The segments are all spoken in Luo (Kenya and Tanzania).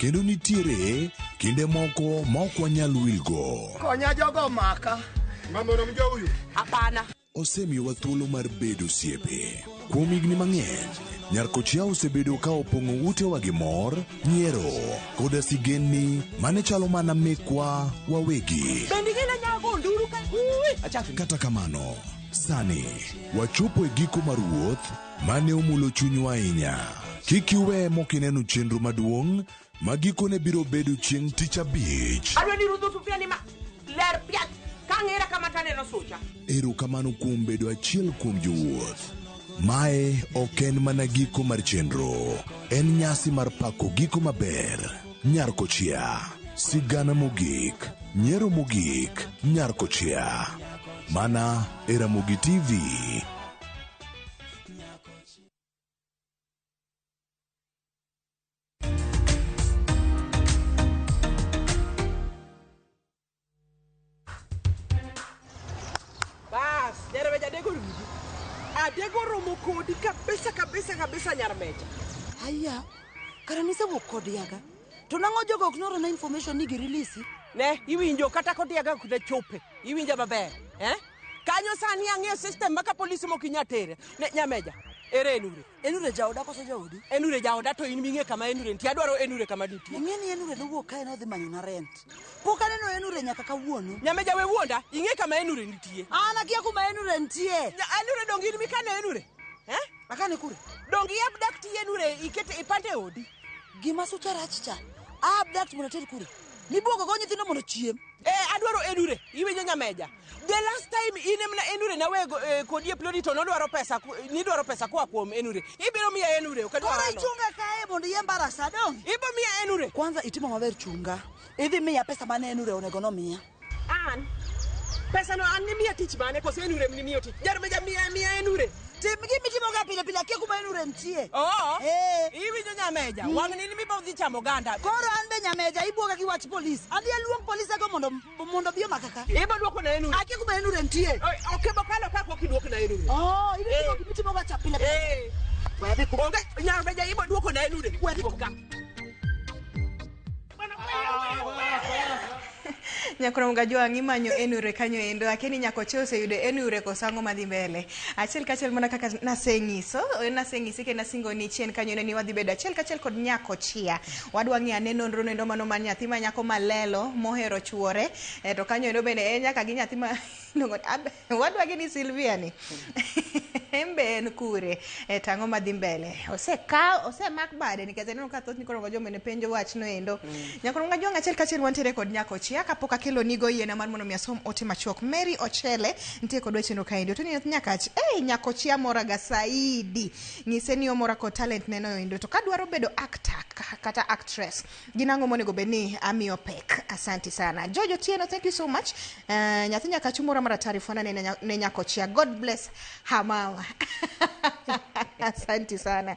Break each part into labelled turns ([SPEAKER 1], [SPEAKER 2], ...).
[SPEAKER 1] Kendo nitiere kinde moko ma ok wanyal wilgo.
[SPEAKER 2] Konya jogo maka.
[SPEAKER 3] Mama unamjua huyu?
[SPEAKER 4] Hapana.
[SPEAKER 1] Osemiyowa thuolo mar bedo osiepe. Kuom higni mang'eny, Nyarkochia osebedo ka opong'o utewa gi mor, nyiero, koda sigendni mane chalo mana mekwa wawegi.
[SPEAKER 4] Bende ing'e nyago nduru ka. Ui!
[SPEAKER 1] Kata kamano, sani wachopo e giko mar wuoth mane omulo chunywa ahinya. Kik iwe mokineno chenro maduong' ma gikone biro bedo chieng' tich abich.
[SPEAKER 4] Adwa ni rudho sufria ni ma ler piach. Ka ng'era kama taneno sucha.
[SPEAKER 1] Erokamano kuom bedo achiel kuom jowuoth. Mae ok en mana giko mar chenro, en nyasi mar pako giko maber. Nyarkochia, sigana mogik, nyiero mogik, Nyarkochia. Mana e Ramogi TV.
[SPEAKER 4] Bas, Nyarmeja adego ruji. Adego romo kodi kabisa kabisa kabisa Nyarmeja.
[SPEAKER 5] Aya, kara nisewuok kod yaga. To nang'o jogo ok noorona information ni girelease?
[SPEAKER 4] Ne, iwinjo kata kod yaga ok ne chope. Iwinja maber, eh? Kanyo sani ang'eyo system ma ka polisi mok inya tere. Ne, Nyameja, ere Enure?
[SPEAKER 5] Enure jaoda koso jaodi?
[SPEAKER 4] Enure jaoda to in ming'e kama Enure nitie. Adwaro Enure kama nitie.
[SPEAKER 5] Ing'e ni Enure nowuok kae nodhi manyona rent. Pok aneno Enure nyaka kawuono.
[SPEAKER 4] Nyameja we wuonda, ing'e kama Enure nitie.
[SPEAKER 5] An akia kuma Enure nitie.
[SPEAKER 4] Enure donge in mikane Enure? Eh?
[SPEAKER 5] Akane kure?
[SPEAKER 4] Donge i abduct Enure ikete ipande e odi?
[SPEAKER 5] Gima sucha rach cha. Abduct mondo ater kure? Mibuogo go nyithindo mondo ochiem.
[SPEAKER 4] Eh, adwaro Enure. Iwinjo Nyameja. The last time in emna Enure nawe kodi e plodi to nodwaro pesa, nidwaro pesa koa kuom Enure. Ibiro miya Enure, ok adwar
[SPEAKER 5] Koro
[SPEAKER 4] ano.
[SPEAKER 5] ichunga kae mondo iembarasa dong.
[SPEAKER 4] Ibo miya Enure.
[SPEAKER 5] Kwanza itimo maber chunga. Idhi miya pesa mane Enure onego nomiya.
[SPEAKER 4] An pesa no an nimiya tich mane koso Enure nimiyo tich? Nyameja miya miya Enure.
[SPEAKER 5] Tim gima itimoga pile pile akia kuma Enure nitie.
[SPEAKER 4] Oo.
[SPEAKER 5] Eh.
[SPEAKER 4] Iwinjo Nyameja. Wang' ni mibo dhi chamo oganda.
[SPEAKER 5] Koro an be Nyameja ibuoga gi wach polis. Adhi aluong polise go mondo mondo obi omaka ka.
[SPEAKER 4] Ibo duoko na Enure.
[SPEAKER 5] Akia kuma Enure nitie.
[SPEAKER 4] Ok ibo kalo ka pok iduoko na Enure.
[SPEAKER 5] Oh, ibiro timo gima itimoga cha pile pile.
[SPEAKER 4] Eh.
[SPEAKER 5] We adhi kuma.
[SPEAKER 4] Onge Nyameja ibo duoko na Enure.
[SPEAKER 5] We adhi
[SPEAKER 4] Ka.
[SPEAKER 6] Nyakrom Gajwang' imanyo Enure kanyo endo akia ni Nyakoche oseyudo Enure koso ang'o madhi mbele. Achiel kachiel mana kaka naseng'iso, naseng'isi kendo nasingo ni chien kanyo ni wadhi bedo achiel kachiel kod Nyakochia. Wadwa ng'iyo ane nonro nendo mano mar nyathi ma nyako malelo mohero chuore to kanyo endo bende en nyaka gi nyathi ma iluongo ni wadwa gi ni Sylvia ni. En be en kure to ang'o madhi mbele? Osekaw, osemak bade nikech aneno ka thoth nyikoro joma ne penjo wachno endo. Nyakoro Gajwang' achiel kachiel wantiere kod Nyakochia kapok akelo nigo yiena mar mondo mi asom ote machuok. Mary Ochele nitie kod weche kaendi. Ote ni Nyakach, "Ei Nyakochia mora ga saidi." Nyise ni omora kod talent neno endo. To kadwaro bedo actor kata actress, gin ang'o monego bed ni amiyo pek? Asante sana. George Otieno, thank you so much. Nyathi Nyakachu mora mar atari fwana ne Nyakochia. God bless her mama. Asante sana.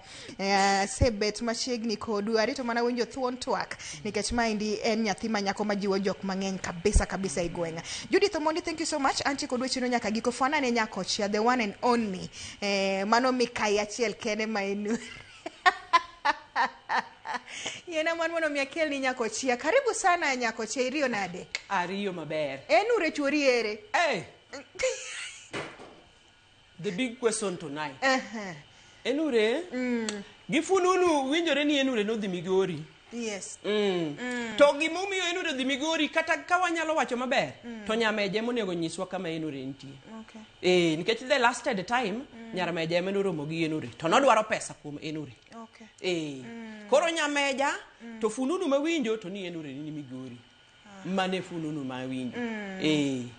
[SPEAKER 6] Sebet machiegni kodu arito mana winjo thuon twak nikech maendi en nyathi ma nyako majiwo jok mang'eny kabisa kabisa e gweng'a. Judith Omondi, thank you so much. Antie kod weche no nyaka giko. Fwana ne Nyakochia, the one and only. Mano mikai achiel kende ma en. Yiena mar mondo mi akel ni Nyakochia. Karibu sana Nyakochia, iriyo nade?
[SPEAKER 4] Ariyo maber.
[SPEAKER 6] Enure chuori ere?
[SPEAKER 4] Hey. The big question tonight. Enure, gi fununu winjore ni Enure nodhi Migori.
[SPEAKER 6] Yes.
[SPEAKER 4] To gimomiyo Enure odhi Migori kata ka wanyalo wacho maber, to Nyameja ema onego nyiswa kama Enure nitie.
[SPEAKER 6] Okay.
[SPEAKER 4] Nikech the last time Nyameja ema noromo gi Enure to nodwaro pesa kuom Enure.
[SPEAKER 6] Okay.
[SPEAKER 4] Koro Nyameja to fununu mawinjo to ni Enure ni Migori. Mane fununu mawinjo.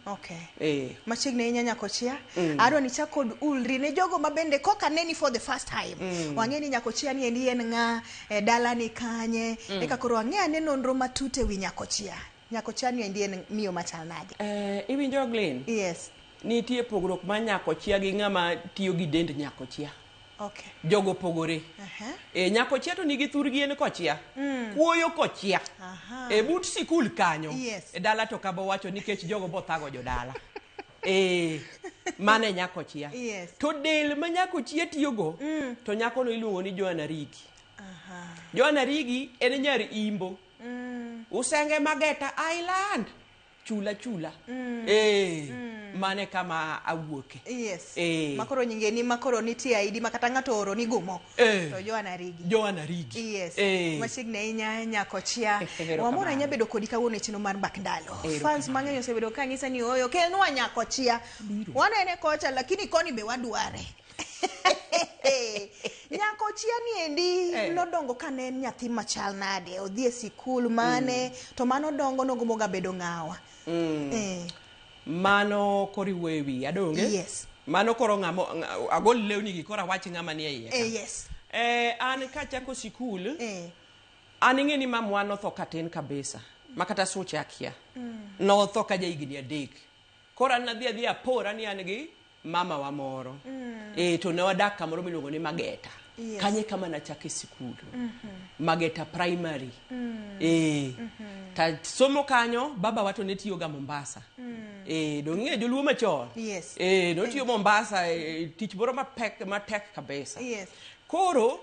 [SPEAKER 6] Okay. Machiegni ahinya Nyakochia. Adwa ni chak kod ulri ne jogo ma bende koka neni for the first time. Wang'e ni Nyakochia ni endi en ng'a, e dala ni kanye, eka koro wang'e ane nonro matut ewi Nyakochia. Nyakochia ni endi en miyo machal nade?
[SPEAKER 4] Iwinjo Glenn?
[SPEAKER 6] Yes.
[SPEAKER 4] Nitie pogruok mar Nyakochia gi ng'ama tiyo gi dend Nyakochia.
[SPEAKER 6] Okay.
[SPEAKER 4] Jogo pogore. Nyakochia to nigi thurgi en kochia. Kuoyo kochia. But sikul kanyo.
[SPEAKER 6] Yes.
[SPEAKER 4] Dala to kabo wacho nikech jogo bothago jodala. Mane Nyakochia.
[SPEAKER 6] Yes.
[SPEAKER 4] To del ma Nyakochia tiyogo, to nyakono iluongo ni Joana Riki. Joan Arigi en nyar Imbo. Usenge Mageta Island. Chula chula. Eh, mane kama awuoke.
[SPEAKER 6] Yes.
[SPEAKER 4] Eh.
[SPEAKER 6] Makoro nyinge ni makoro nitie ID makata ng'ato oro ni gumo.
[SPEAKER 4] Eh.
[SPEAKER 6] To Joan Arigi.
[SPEAKER 4] Joan Arigi.
[SPEAKER 6] Yes.
[SPEAKER 4] Eh.
[SPEAKER 6] Machiegni ahinya Nyakochia.
[SPEAKER 4] Erokamano.
[SPEAKER 6] Wamor ahinya bedo kodi kawuono e chenro mar Mbak Ndalo.
[SPEAKER 4] Erokamano.
[SPEAKER 6] Fans mang'eny osebedo ka ng'isa ni oyo kelnwa Nyakochia. Wanene kocha lakini koni be wadware. Nyakochia ni endi
[SPEAKER 4] Eh.
[SPEAKER 6] nodongo ka ne en nyathi machal nade? Odhi e sikul mane? To mano dongo nogombo ga bedo ng'awa. Eh.
[SPEAKER 4] Mano koro iwuoyo e wiya donge?
[SPEAKER 6] Yes.
[SPEAKER 4] Mano koro ng'amo agol lewni gi koro awach ng'ama nie iye. ka.
[SPEAKER 6] Eh, yes.
[SPEAKER 4] Eh, an kachako sikul,
[SPEAKER 6] Eh.
[SPEAKER 4] an ing'e ni mamwa notho katin kabisa ma kata suche akia. Notho ka ja higni 3. Koro an nadhi adhiya apora ni an gi mama wa moro. Eh, to ne wadak kamoro miluongo ni Mageta.
[SPEAKER 6] Yes.
[SPEAKER 4] Kanye kama nachake sikul. Mageta Primary. Eh. Ta somo kanyo baba wa to ne tiyo ga Mombasa. Eh, dong ing'e joluo machon.
[SPEAKER 6] Yes.
[SPEAKER 4] Eh, notiyo Mombasa eh, tich moro mapek matek kabisa.
[SPEAKER 6] Yes.
[SPEAKER 4] Koro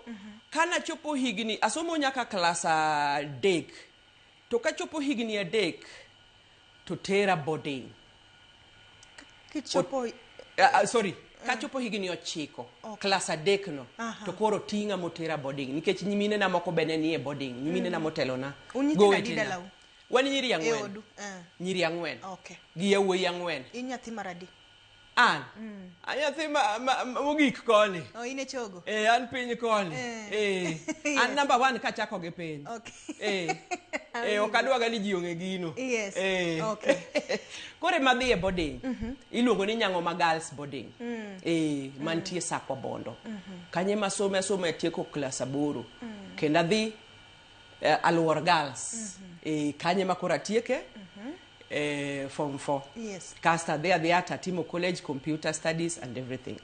[SPEAKER 4] kanachopo higni asomo nyaka klas 3 to kachopo higni 3 to tera boarding.
[SPEAKER 6] Kichopo
[SPEAKER 4] Sorry, kachopo higni 9 klas 3 no
[SPEAKER 6] Aha.
[SPEAKER 4] to koro ting'a motera boarding nikech nyimine na moko be ne nie boarding nyimine na motelona.
[SPEAKER 6] Un nyithindo adi
[SPEAKER 4] Gowetena.
[SPEAKER 6] dalau?
[SPEAKER 4] Wan nyiri
[SPEAKER 6] e
[SPEAKER 4] ang'wen.
[SPEAKER 6] odu. Eh.
[SPEAKER 4] Nyiri 4.
[SPEAKER 6] Okay.
[SPEAKER 4] Gi yawuoyi 4.
[SPEAKER 6] In nyathi mar adi?
[SPEAKER 4] An. Anyathi ma mogik koni.
[SPEAKER 6] Oh, in e chogo.
[SPEAKER 4] Eh, an piny koni.
[SPEAKER 6] Eh.
[SPEAKER 4] Eh. An number 1 kachako gi piny.
[SPEAKER 6] Okay.
[SPEAKER 4] Eh. Eh, ok adwaga ni ji ong'e gino.
[SPEAKER 6] Yes.
[SPEAKER 4] Eh.
[SPEAKER 6] Okay.
[SPEAKER 4] Koro ema dhi e boarding. Iluongo ni Nyang'oma Girls Boarding. Eh, mantie Sakwa Bondo. Kanyo ema asome asome atieko klas 8. Kendo adhi Aluor Girls. Eh, kanyo ema koro atieke. Form 4.
[SPEAKER 6] Yes.
[SPEAKER 4] Kasto adhi adhiya tatimo college computer studies and everything.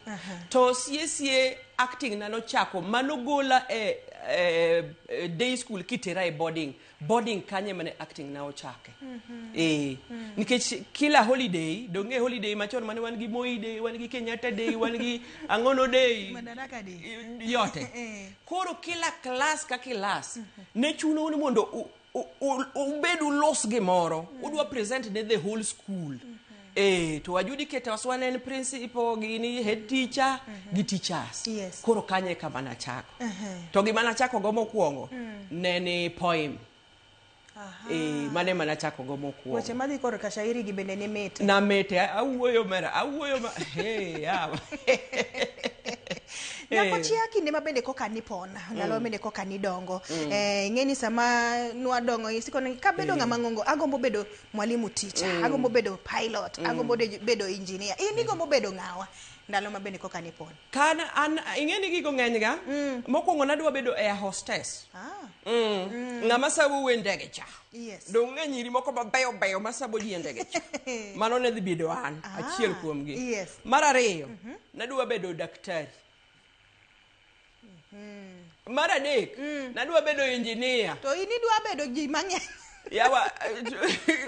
[SPEAKER 4] To sie sie acting na nochako manogola e, e day school kitera e boarding. Boarding kanye mane acting na ochake. Eh, nikech kila holiday, donge holiday machon mane wan gi Moi Day, wan gi Kenyatta Day, wan gi Ang'ono Day.
[SPEAKER 6] Madaraka Day.
[SPEAKER 4] Yote.
[SPEAKER 6] Eh.
[SPEAKER 4] Koro kila klas ka klas ne chuno ni mondo ubed ulos gimoro udwa present ne the whole school. Eh, to adjudicators wan en principal gini head teacher gi teachers.
[SPEAKER 6] Yes.
[SPEAKER 4] Koro kanyo e kama nachako. To gima nachako go mokwongo ne ni poem. Eh, mane ema nachako go mokwongo.
[SPEAKER 6] Weche madhi korka shairi gi bende ni mit.
[SPEAKER 4] Namete awuoyo mera awuoyo ma hey, yawa.
[SPEAKER 6] Nyakochia kinde ma bende koka nipon, ndalo bende koka nidongo. Eh, ing'e ni sama nwadongo isiko ni kabedo ng'ama ng'ongo agombo bedo mwalimu teacher, agombo bedo pilot, agombo bedo engineer. In igombo bedo ng'awa ndalo ma bende koka nipon?
[SPEAKER 4] Kan an ing'e ni gigo ng'eny ga. Mokwongo nadwa bedo air hostess.
[SPEAKER 6] Ah,
[SPEAKER 4] Ng'ama sabo we ndege cha.
[SPEAKER 6] Yes.
[SPEAKER 4] Dong' ng'e nyiri moko mabeyo beyo masabo ji e ndege cha. Mano ne dhi bedo an achiel kuomgi.
[SPEAKER 6] Yes.
[SPEAKER 4] Mar ariyo, nadwa bedo daktari. Mar adek, nadwa bedo engineer.
[SPEAKER 6] To in idwa bedo ji mang'eny.
[SPEAKER 4] Yawa,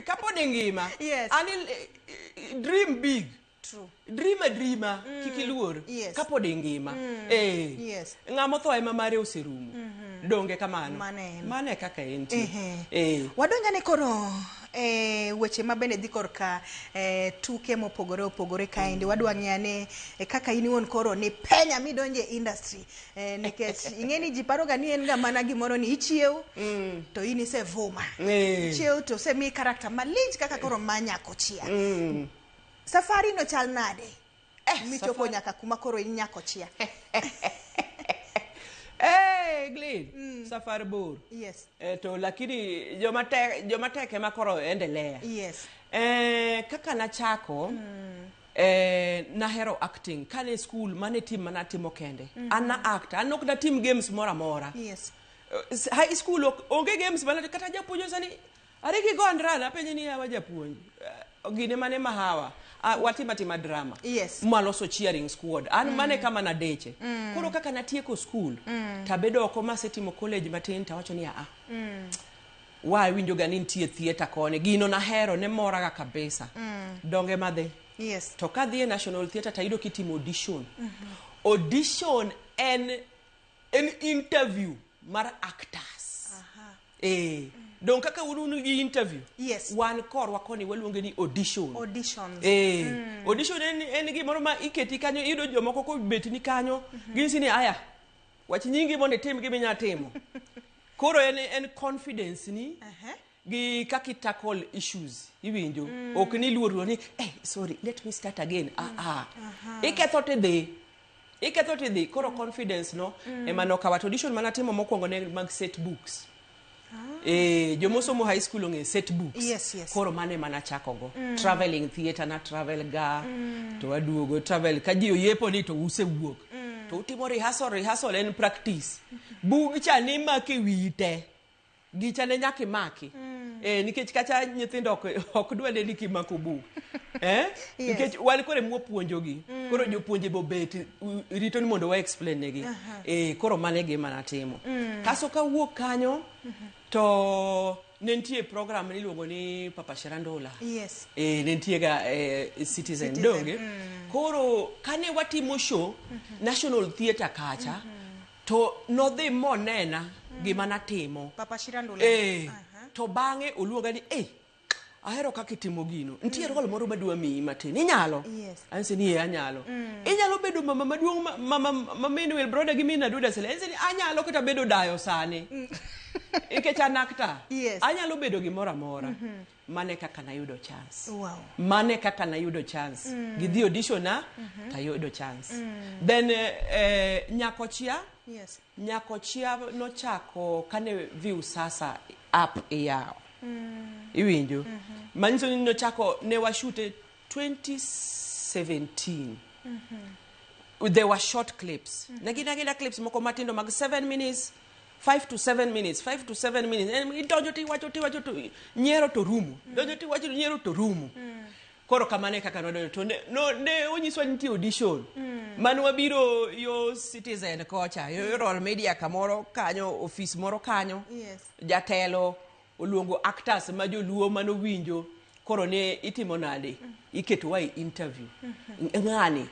[SPEAKER 4] kapod ingima.
[SPEAKER 6] Yes.
[SPEAKER 4] An dream big.
[SPEAKER 6] True.
[SPEAKER 4] Dream a dreamer, kik iluor.
[SPEAKER 6] Yes.
[SPEAKER 4] Kapod ingima. Eh.
[SPEAKER 6] Yes.
[SPEAKER 4] Ng'ama otho ema mare oserumo. Donge kamano?
[SPEAKER 6] Mano en.
[SPEAKER 4] Mano e kaka entie.
[SPEAKER 6] Ehe.
[SPEAKER 4] Eh.
[SPEAKER 6] Wadonjane koro e weche ma bende dhi korka e, tuke mopogore opogore kaendi wadwa ng'eyo ane e, kaka in iwuon koro ni penya midonje industry e, nikech ing'e ni ji paroga ni en ga mana gimoro ni ichiew to in isevuma
[SPEAKER 4] Eh.
[SPEAKER 6] ichiew to osemiyi character malich kaka koro ma Nyakochia safari no chal nade michopo nyaka kuma koro in Nyakochia?
[SPEAKER 4] Eh, Glenn, safar bor.
[SPEAKER 6] Yes.
[SPEAKER 4] Eh, to lakini joma tek joma tek ema koro endelea.
[SPEAKER 6] Yes.
[SPEAKER 4] Eh, kaka nachako eh, nahero acting kane school mane tim manatimo kende. An na act, an ok natim games moro amora.
[SPEAKER 6] Yes.
[SPEAKER 4] High school ok, onge games mana kata japuonj sani ariki go and run apenje ni yawa japuonj gine mane mahawa watim atima drama
[SPEAKER 6] Yes.
[SPEAKER 4] mwaloso cheering squad an mane kama nadeche koro kaka natieko school tabedo oko masetimo college matin tawacho ni aa wa winjo ga ni nitie theatre koni gino nahero ne moraga kabisa donge madhi
[SPEAKER 6] Yes.
[SPEAKER 4] to kadhi e National Theatre tayudo kitimo audition. Audition en interview mar actors. Eh, dong kaka un un gi interview.
[SPEAKER 6] Yes.
[SPEAKER 4] Wan korwa koni waluonge ni audition.
[SPEAKER 6] Auditions.
[SPEAKER 4] Eh, audition en gimoro ma iketi kanyo, iyudo jomoko kobet ni kanyo, ginyisi ni aya, wach nyingi mondo itim gima inya timo. Koro en confidence ni gi kaka i tackle issues, iwinjo. Ok ni luor ni, hey, sorry, let me start again. Ah, ah. Iketho tidhi. Iketho tidhi. Koro confidence no ema nokawa. To audition manatimo mokwongo ne mag set books. Eh, jomosomo high school ong'e set books.
[SPEAKER 6] Yes.
[SPEAKER 4] Koro mano ema nachakogo. Traveling theatre na travel ga, to waduogo travel ka ji oyiepo ni to usewuok. To utimo rehearsal, rehearsal en practice. Bug cha ni imako e wiyi te. Gicha ne nyaka imaki. Eh, nikech kacha nyithindo ok dwa neni kimako buk. Eh?
[SPEAKER 6] Yes.
[SPEAKER 4] Nikech wan koro ema wapuonjogi. Koro jopuonje bobet rito ni mondo wa explain negi. Eh, koro mano e gima natimo. Kaso kawuok kanyo to ne nitie program miluongo ni Papa Shirandula.
[SPEAKER 6] Yes.
[SPEAKER 4] Eh, ne nitie ga Citizen,
[SPEAKER 6] Citizen,
[SPEAKER 4] donge. Koro kane watimo show National Theatre kacha to nodhi monena gima natimo.
[SPEAKER 6] Papa Shirandula.
[SPEAKER 4] Eh, to bang'e oluonga ni eh, ahero kaka itimo gino. Nitie role moro madwa miyi matin. Inyalo?
[SPEAKER 6] Yes.
[SPEAKER 4] Anyise ni eh, anyalo. Inyalo bedo mama maduong' mama ma min Will Brother gi min Aduda Sele. Anyise ni anyalo kata bedo dayo sani. Nikech an actor.
[SPEAKER 6] Yes.
[SPEAKER 4] Anyalo bedo gimoro amora. Mane kaka nayudo chance.
[SPEAKER 6] Wow.
[SPEAKER 4] Mane kaka nayudo chance. Gidhi audition na, tayudo chance. Then Nyakochia,
[SPEAKER 6] Yes.
[SPEAKER 4] Nyakochia nochako kane Viusasa app iyawo. Iwinjo? Manyiso ni nochako ne washute 2017. There were short clips. Ne gin agina clips moko matindo mag 7 minutes, 5 to 7 minutes, 5 to 7 minutes. Idonjo tiwacho tiwacho to nyiero to rumo. Donjo tiwacho to nyiero to rumo. Koro kamano e kaka nwadonjo to ne onyiswa ni nitie audition. Mane wabiro yo Citizen kocha, yo Royal Media kamoro kanyo, ofis moro kanyo.
[SPEAKER 6] Yes.
[SPEAKER 4] Jatelo oluongo actors ma joluo manowinjo koro ne itimo nade, iketowa e interview. Ng'ani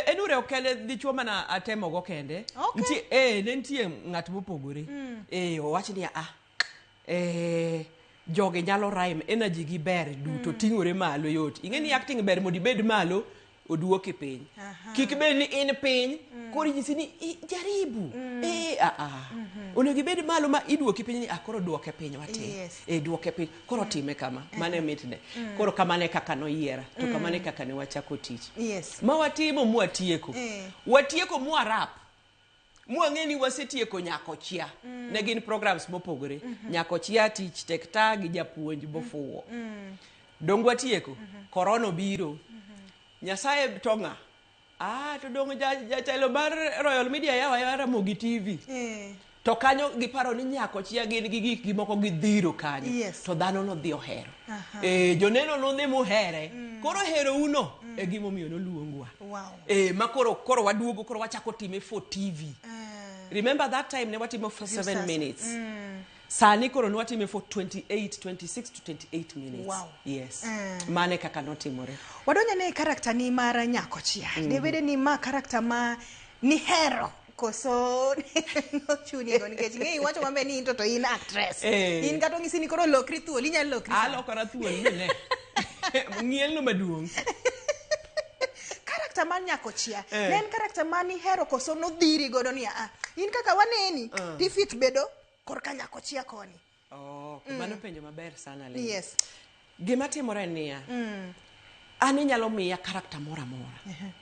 [SPEAKER 4] enure ok en dichuo mana atemogo kende.
[SPEAKER 6] Okay.
[SPEAKER 4] Nitie, ne nitie ng'at mopogore. Owach ni jogi nyalo rhyme, energy gi ber duto, ting'ore malo yot. Ing'e ni acting ber mondo ibed malo, oduoki piny. Kik bed ni in piny, koro inyisi ni jaribu. Onego ibed malo ma iduoki piny ni koro duoke piny watin.
[SPEAKER 6] Yes.
[SPEAKER 4] Duoke piny, koro time kama, mano e mitne. Koro kamano e kaka noyiera, to kamano e kaka ne wachako tich.
[SPEAKER 6] Yes.
[SPEAKER 4] Ma watimo mwatieko. Watieko mwarap. Mwang'e ni wasetieko Nyakochia. Ne gin programs mopogore. Nyakochia, tich tek ta gi japuonj bofuwo. Dong watieko. Korona obiro. Nyasaye to ng'a? To dong jatelo mar Royal Media yawa yawa Ramogi TV. To kanyo giparo ni Nyakochia gin gi gik gimoko gidhiro kanyo.
[SPEAKER 6] Yes.
[SPEAKER 4] To dhano nodhi ohero. Joneno nodhi mohere. Koro hero uno e gimomiyo noluongwa.
[SPEAKER 6] Wow.
[SPEAKER 4] Ma koro waduogo, koro wachako time for TV. Remember that time ne watimo for 7 minutes. Sani koro ne watime for 28, 26 to 28 minutes.
[SPEAKER 6] Wow.
[SPEAKER 4] Yes. Mane kaka notimore.
[SPEAKER 6] Wadonjo ne character ni mar Nyakochia. Debede ni ma character ma nihero koso nochuni go nikech ng'e iwacho maber ni in to in actress. In kata onyisi ni koro lokri thuol, inyalo lokri.
[SPEAKER 4] Alokora thuol mine. Ng'ielno maduong'.
[SPEAKER 6] Character mar Nyakochia. Ne en character ma nihero koso nodhiri godo ni in kaka waneni tifit bedo korka Nyakochia koni.
[SPEAKER 4] Oh, mano penjo maber sana Lady.
[SPEAKER 6] Yes.
[SPEAKER 4] Gima timore en niya. An inyalo miya character moro amora.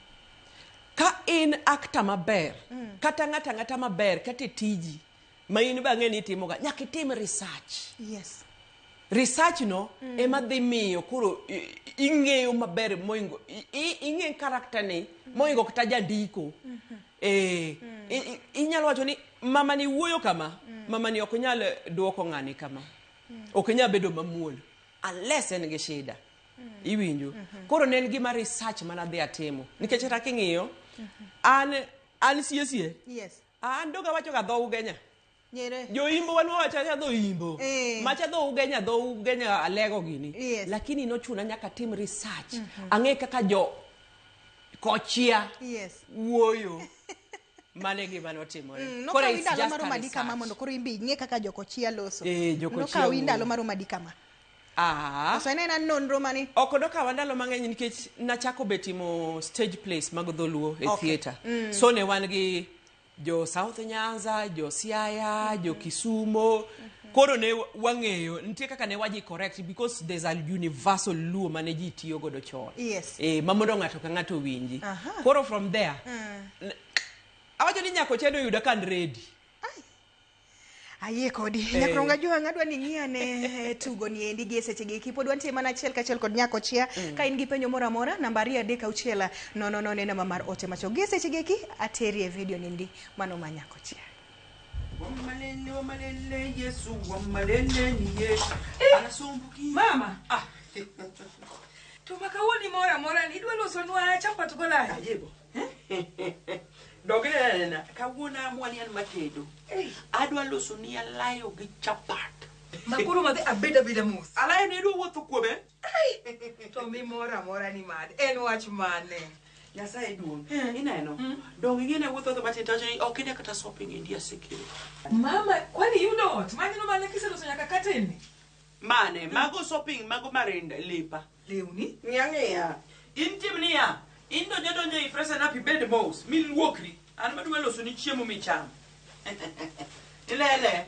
[SPEAKER 4] Ka in actor maber, kata ng'ato ang'ata maber, kata e tiji ma in be ang'e ni itimoga, nyaka itim research.
[SPEAKER 6] Yes.
[SPEAKER 4] Research no ema dhi miyo koro ing'eyo maber moingo, ing'e character ni moingo kata jandiko. Inyalo wacho ni mama ni wuoyo kama, mama ni ok nyal duoko ng'ani kama. Ok nyal bedo mamuol unless en gi shida. Iwinjo? Koro ne en gima research mana dhi atimo. Nikech kata king'iyo, an sie.
[SPEAKER 6] Yes.
[SPEAKER 4] An doga wacho ga dho Ugenya.
[SPEAKER 6] Nyere.
[SPEAKER 4] Joimbo wan wawacho acha dho imbo. Macha dho Ugenya, dho Ugenya alego gini.
[SPEAKER 6] Yes.
[SPEAKER 4] Lakini nochuna nyaka tim research. Ang'e kaka jo kochia
[SPEAKER 6] Yes.
[SPEAKER 4] wuoyo. Mano e gima notimore.
[SPEAKER 6] Mm,
[SPEAKER 4] Koro
[SPEAKER 6] nokawi
[SPEAKER 4] it's
[SPEAKER 6] ndalo
[SPEAKER 4] just
[SPEAKER 6] maromo
[SPEAKER 4] a
[SPEAKER 6] adi kama
[SPEAKER 4] research.
[SPEAKER 6] mondo koro imbe ing'e kaka jokochia loso.
[SPEAKER 4] Eh, jokochia
[SPEAKER 6] Nokawi
[SPEAKER 4] wuoyo.
[SPEAKER 6] ndalo maromo adi kama.
[SPEAKER 4] Ah.
[SPEAKER 6] Koso en aena nonro mani
[SPEAKER 4] Ok nokawa ndalo mang'eny nikech nachako be timo stage plays mag dholuo e
[SPEAKER 6] Okay.
[SPEAKER 4] theatre. So ne wan gi jo South Nyanza, jo Siaya, jo Kisumo. Koro ne wang'eyo nitie kaka ne waji correct because there's a universal luo mane ji tiyo godo chon.
[SPEAKER 6] Yes.
[SPEAKER 4] Eh, ma mondo ng'ato ka ng'ato owinji.
[SPEAKER 6] Aha.
[SPEAKER 4] Koro from there, awacho ni nyakochia noyuda ka an ready.
[SPEAKER 6] Ayie kodi. Nyakronga Jwang' adwa ni ing'i ane eh, tugo ni endi gi e seche gi eki. Pod wantie mana achiel kachiel kod Nyakochia. Ka in gi penjo moro amora, namba 236 000 e namba mar ote machuok. Gi e seche gi eki, ateri e video ni endi mano ma Nyakochia.
[SPEAKER 2] Wamalele, wamalele, Yesu, wamalele ni Yesu. Anasumbuki.
[SPEAKER 3] Mama.
[SPEAKER 2] Ah.
[SPEAKER 3] To ma kawuono moro amora ni idwa losonwa chapat golaya.
[SPEAKER 2] Ajibo. Dogre nena, kawuono amua ni an matedo. Adwa loso ni alayo gi chapat.
[SPEAKER 3] Ma koro madhi abeda abeda mos.
[SPEAKER 2] Alayo ne idwa wuotho kuome?
[SPEAKER 3] To mi moro amora ni mad. En wach mane?
[SPEAKER 2] Nyasaye duong'. Ineno? Dong ing'e ne wuotho matin to wacho ni ok ine kata shopping India asekelo.
[SPEAKER 3] Mama, kwani iyudo ot? Maneno mana kiseloso nyaka curtain ni.
[SPEAKER 2] Mane, mago shopping, mago marind lipa.
[SPEAKER 3] Lewni?
[SPEAKER 2] Ng'iya ng'iya. In tim niya, in donjo donjo i freshen up ibed mos, miluokri. An madwa loso ni chiemo micham. Ilele.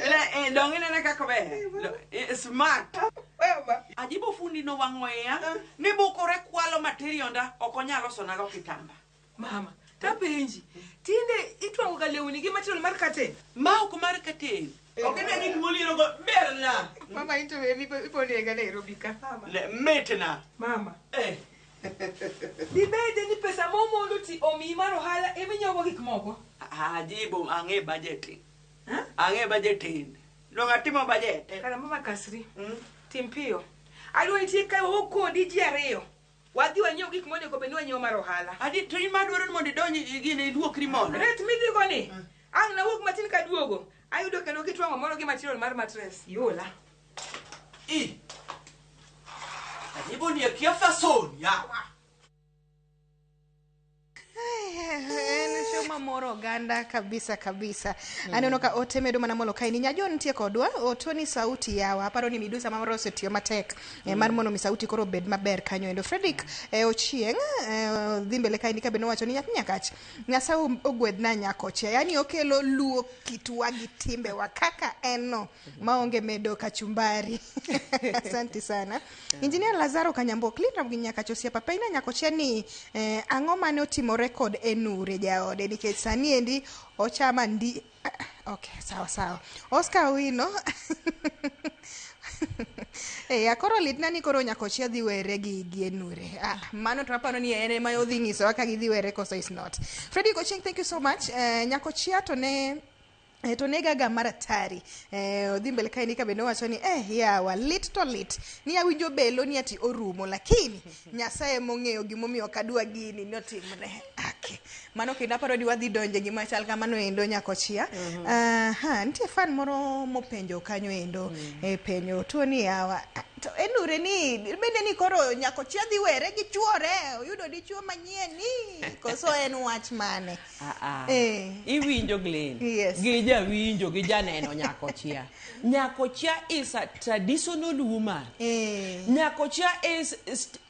[SPEAKER 2] Ile, eh, dong inene kaka ober. Smart.
[SPEAKER 3] Mama.
[SPEAKER 2] Ajibo fundi nowang'o iya ni bukore kwalo materionda ok onyal losonago kitamba.
[SPEAKER 3] Mama, tapenji. Tinde itwang'o ga lewni gi material mar curtain.
[SPEAKER 2] Ma ok mar curtain. Ok ine gik molierogo berna.
[SPEAKER 3] Mama into ipo nega Nairobi ka. Mama.
[SPEAKER 2] Mitna.
[SPEAKER 3] Mama.
[SPEAKER 2] Eh.
[SPEAKER 3] Dibede ni pesa momondo ti omiyi mar ohala eminyiewogo gik moko.
[SPEAKER 2] Ajibo ang'e budgeting. Ang'e budgeting. Dong atimo budget.
[SPEAKER 3] Kara mama kasri. Tim piyo. Adwa nitie kae wawuok kodi ji ariyo. Wadhi wanyiew gik monego bed ni wanyiewo mar ohala.
[SPEAKER 2] Adi to in madwaro ni mondo idonj gini iluokri mondo.
[SPEAKER 3] Ret midhigo ni. Ang' nawuok matin kaduogo. Ayudo kendo kitwang'o moro gi material mar mattress. Yola.
[SPEAKER 2] I. Ajibo ni akia fason yawa.
[SPEAKER 6] En show mamoro oganda kabisa kabisa. Aneno ka ote medo mana molo kae ni nyajo nitie kodwa, otoni sauti yawa. Aparo ni midusa mamoro osetiyo matek mar mondo mi sauti koro obed maber kanyo endo. Fredrick Ochieng dhi mbele kae ni kabe nowacho ni nyathi Nyakach Nyasaye ogwedhna Nyakochia. Yaani okelo luo kitwa gi timbewa kaka en no maonge medo kachumbari. Asante sana. Engineer Lazaro Kanyambo Clinton gi Nyakach osiepa Peina Nyakochia ni ang'o mane otimore kod Enure jaode nikech sani endi ochama ndi. Okay, sawa sawa. Oscar Owino. Koro litna ni koro Nyakochia dhi were gi Enure. Mano to aparo ni en ema odhi nyisowa ka gidhi were koso is not. Fredrick Ochieng, thank you so much. Nyakochia to ne to negaga mar atari. Odhi mbele kae ni kabe nowacho ni yawa lit to lit ni awinjo belo ni ati orumo lakini Nyasaye mong'eyo gimomiyo ok adwa gini notimre. Okay. Mano kendo aparo ni wadhi donje gima chal kamano endo Nyakochia. Nitie fan moro mopenjo kanyo endo penjo tuo ni yawa to Enure ni bende ni koro Nyakochia dhi were gi chuore oyudo dichuo manyien ni koso en wach mane?
[SPEAKER 4] Iwinjo Glenn.
[SPEAKER 6] Yes.
[SPEAKER 4] Gi jawinjo gi janeno Nyakochia. Nyakochia is a traditional woman. Nyakochia is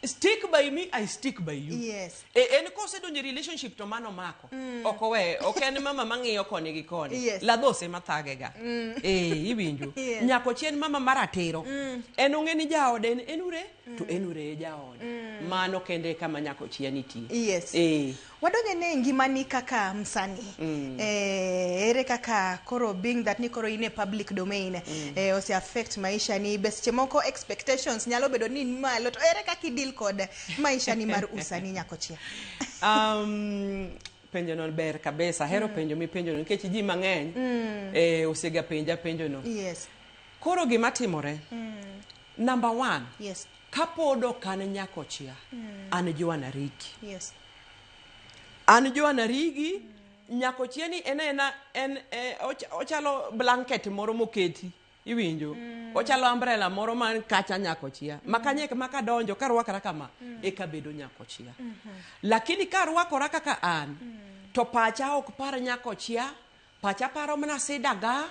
[SPEAKER 4] stick by me, I stick by you.
[SPEAKER 6] Yes.
[SPEAKER 4] En kosedonjo e relationship to mano mako. Ok owe, ok en mama mang'iyo koni gi koni.
[SPEAKER 6] Yes.
[SPEAKER 4] Ladhose mathage ga. Iwinjo.
[SPEAKER 6] Yes.
[SPEAKER 4] Nyakochia en mama maratiro. En ong'e ni jaode en Enure to Enure e jaode. Mano kende kama Nyakochia nitie.
[SPEAKER 6] Yes. Wadonje ne ngimani kaka msanii. Ere kaka koro being that ni koro in e public domain ose affect maisha ni be seche moko expectations nyalo bedo ni malo to ere kaka i deal kod maisha ni mar usanii Nyakochia?
[SPEAKER 4] Penjo no ber kabisa. Ahero penjo mipenjo no nikech ji mang'eny osega penja penjo no.
[SPEAKER 6] Yes.
[SPEAKER 4] Koro gima timore. Number 1.
[SPEAKER 6] Yes.
[SPEAKER 4] Kapod ok an Nyakochia, an Joana Rigi.
[SPEAKER 6] Yes.
[SPEAKER 4] An Joana Rigi, Nyakochia ni en ena en ochalo blanket moro moketi iwinjo. Ochalo umbrella moro man kacha Nyakochia. Makanye maka donjo karwakora kama eka bedo Nyakochia. Lakini karwakora kaka an To pacha ok par nyakochia, pacha paro mana sidaga,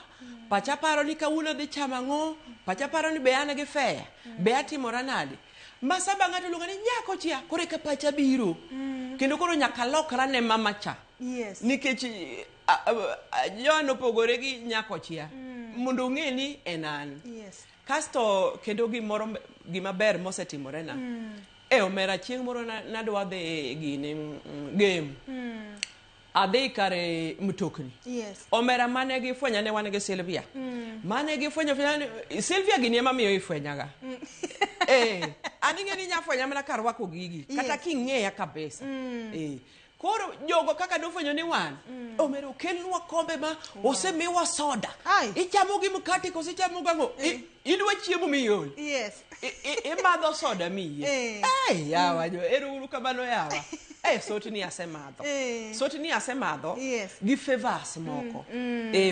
[SPEAKER 4] pacha paro ni kawuono adhi chamo ang'o, pacha paro ni be an gi feya, be atimora nade. Ma saba ng'ato luonga ni nyakochia, koro eka pacha biro. Kendo koro nyaka lokra ne mama cha.
[SPEAKER 6] Yes.
[SPEAKER 4] Nikech Joan opogore gi nyakochia. Mondo ong'e ni en an.
[SPEAKER 6] Yes.
[SPEAKER 4] Kasto kendo gimoro gima ber mosetimore na. E omera chieng' moro nadwa dhi gini game. Adhi kare mtokni.
[SPEAKER 6] Yes.
[SPEAKER 4] Omera mane gifwenya ne wan gi Sylvia. Mane gifwenyo fwenya ni Sylvia gini ema miyo ifwenyaga. An ing'e ni inya fwenya mana karwako gigi. Kata
[SPEAKER 6] Yes.
[SPEAKER 4] king'eya kabisa. Koro jogo kaka nofwenyo ni wan. Omera okelnwa kombe ma osemiwa soda.
[SPEAKER 6] Ai.
[SPEAKER 4] Ichamo gi mkate koso ichamo gang'o? Idwa chiemo miol.
[SPEAKER 6] Yes.
[SPEAKER 4] Imadho soda miyie. Yawa, ero uru kamano yawa. Sotni asemadho. Sotni asemadho.
[SPEAKER 6] Yes.
[SPEAKER 4] Gi favors moko.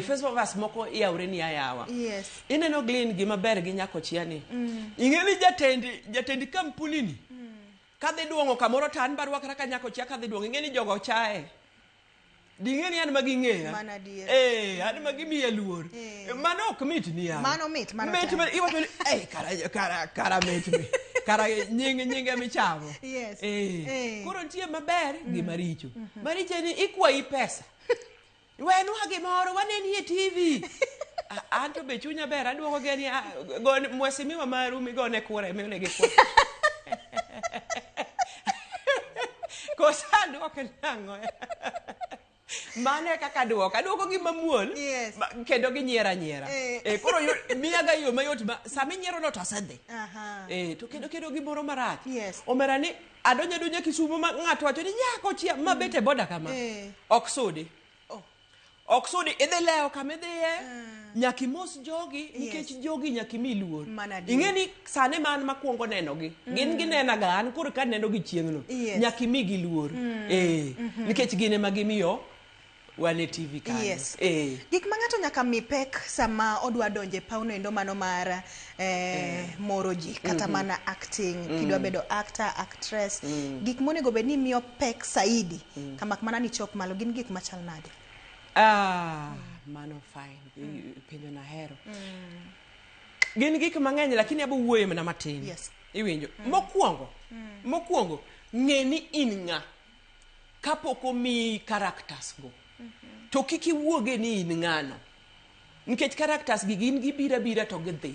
[SPEAKER 4] Favors moko iyawre ni ayawa.
[SPEAKER 6] Yes.
[SPEAKER 4] Ineno Glenn gima ber gi nyakochia ni. Ing'e ni jatend kampuni ni. Kadhi duong'o kamoro to an barwakra ka nyakochia kadhi duong'o. Ing'e ni jogo chae. Ding'e ni an ma ging'eya.
[SPEAKER 6] Mano adier.
[SPEAKER 4] An ma gimiya luor. Mano ok mit ni yawa.
[SPEAKER 6] Mano mit, mano
[SPEAKER 4] mit
[SPEAKER 6] chal.
[SPEAKER 4] ma iwacho ni kara mit mi. Kara nyinge michamo.
[SPEAKER 6] Yes.
[SPEAKER 4] Koro nitie maber gi maricho. Maricho ni ikwayi pesa. Wenwa gimoro waneni e TV. An to be chunya ber aduoko gi ni gone mheshimiwa maru migone kura mionegi kura. Kosa aduoke nang'o? Mano e kaka aduoko. Aduoko gi mamuol.
[SPEAKER 6] Yes.
[SPEAKER 4] Kendo ginyiero anyiera. Koro miyaga yo mayot ma sama inyiero no to asedhi. To kendo gimoro marach.
[SPEAKER 6] Yes.
[SPEAKER 4] Omera ni adonjo adonya Kisumu ma ng'ato wacho ni nyakochia ma bet e boda kama. Ok sudi.
[SPEAKER 6] Oh.
[SPEAKER 4] Ok sudi idhi lewo kama idhiye. Nyaka imos jogi nikech jogi nyaka imi luor.
[SPEAKER 6] Mano adier.
[SPEAKER 4] Ing'e ni sani ma an makwongo nenogi. Gin ginenaga an koro ka nenogi chieng'no.
[SPEAKER 6] Yes.
[SPEAKER 4] Nyaka imigi luor. Nikech gin ema gimiyo wan e TV kanyo.
[SPEAKER 6] Yes. Gik ma ng'ato nyaka mi pek sama odwa donje pawno endo mano mar moro ji kata mana acting, kidwa bedo actor, actress, gik monego bed ni miyo pek saidi kamak mana ni chop malo gin gik machal nade?
[SPEAKER 4] Mano fine. Penjo nahero. Gin gik mang'eny lakini abo wuoyo mana matin.
[SPEAKER 6] Yes.
[SPEAKER 4] Iwinjo. Mokwongo ng'e ni in ng'a kapok omiyi characters go. To kik iwuoge ni in ng'ano. Nikech characters gi gin gibiro abira to gidhi.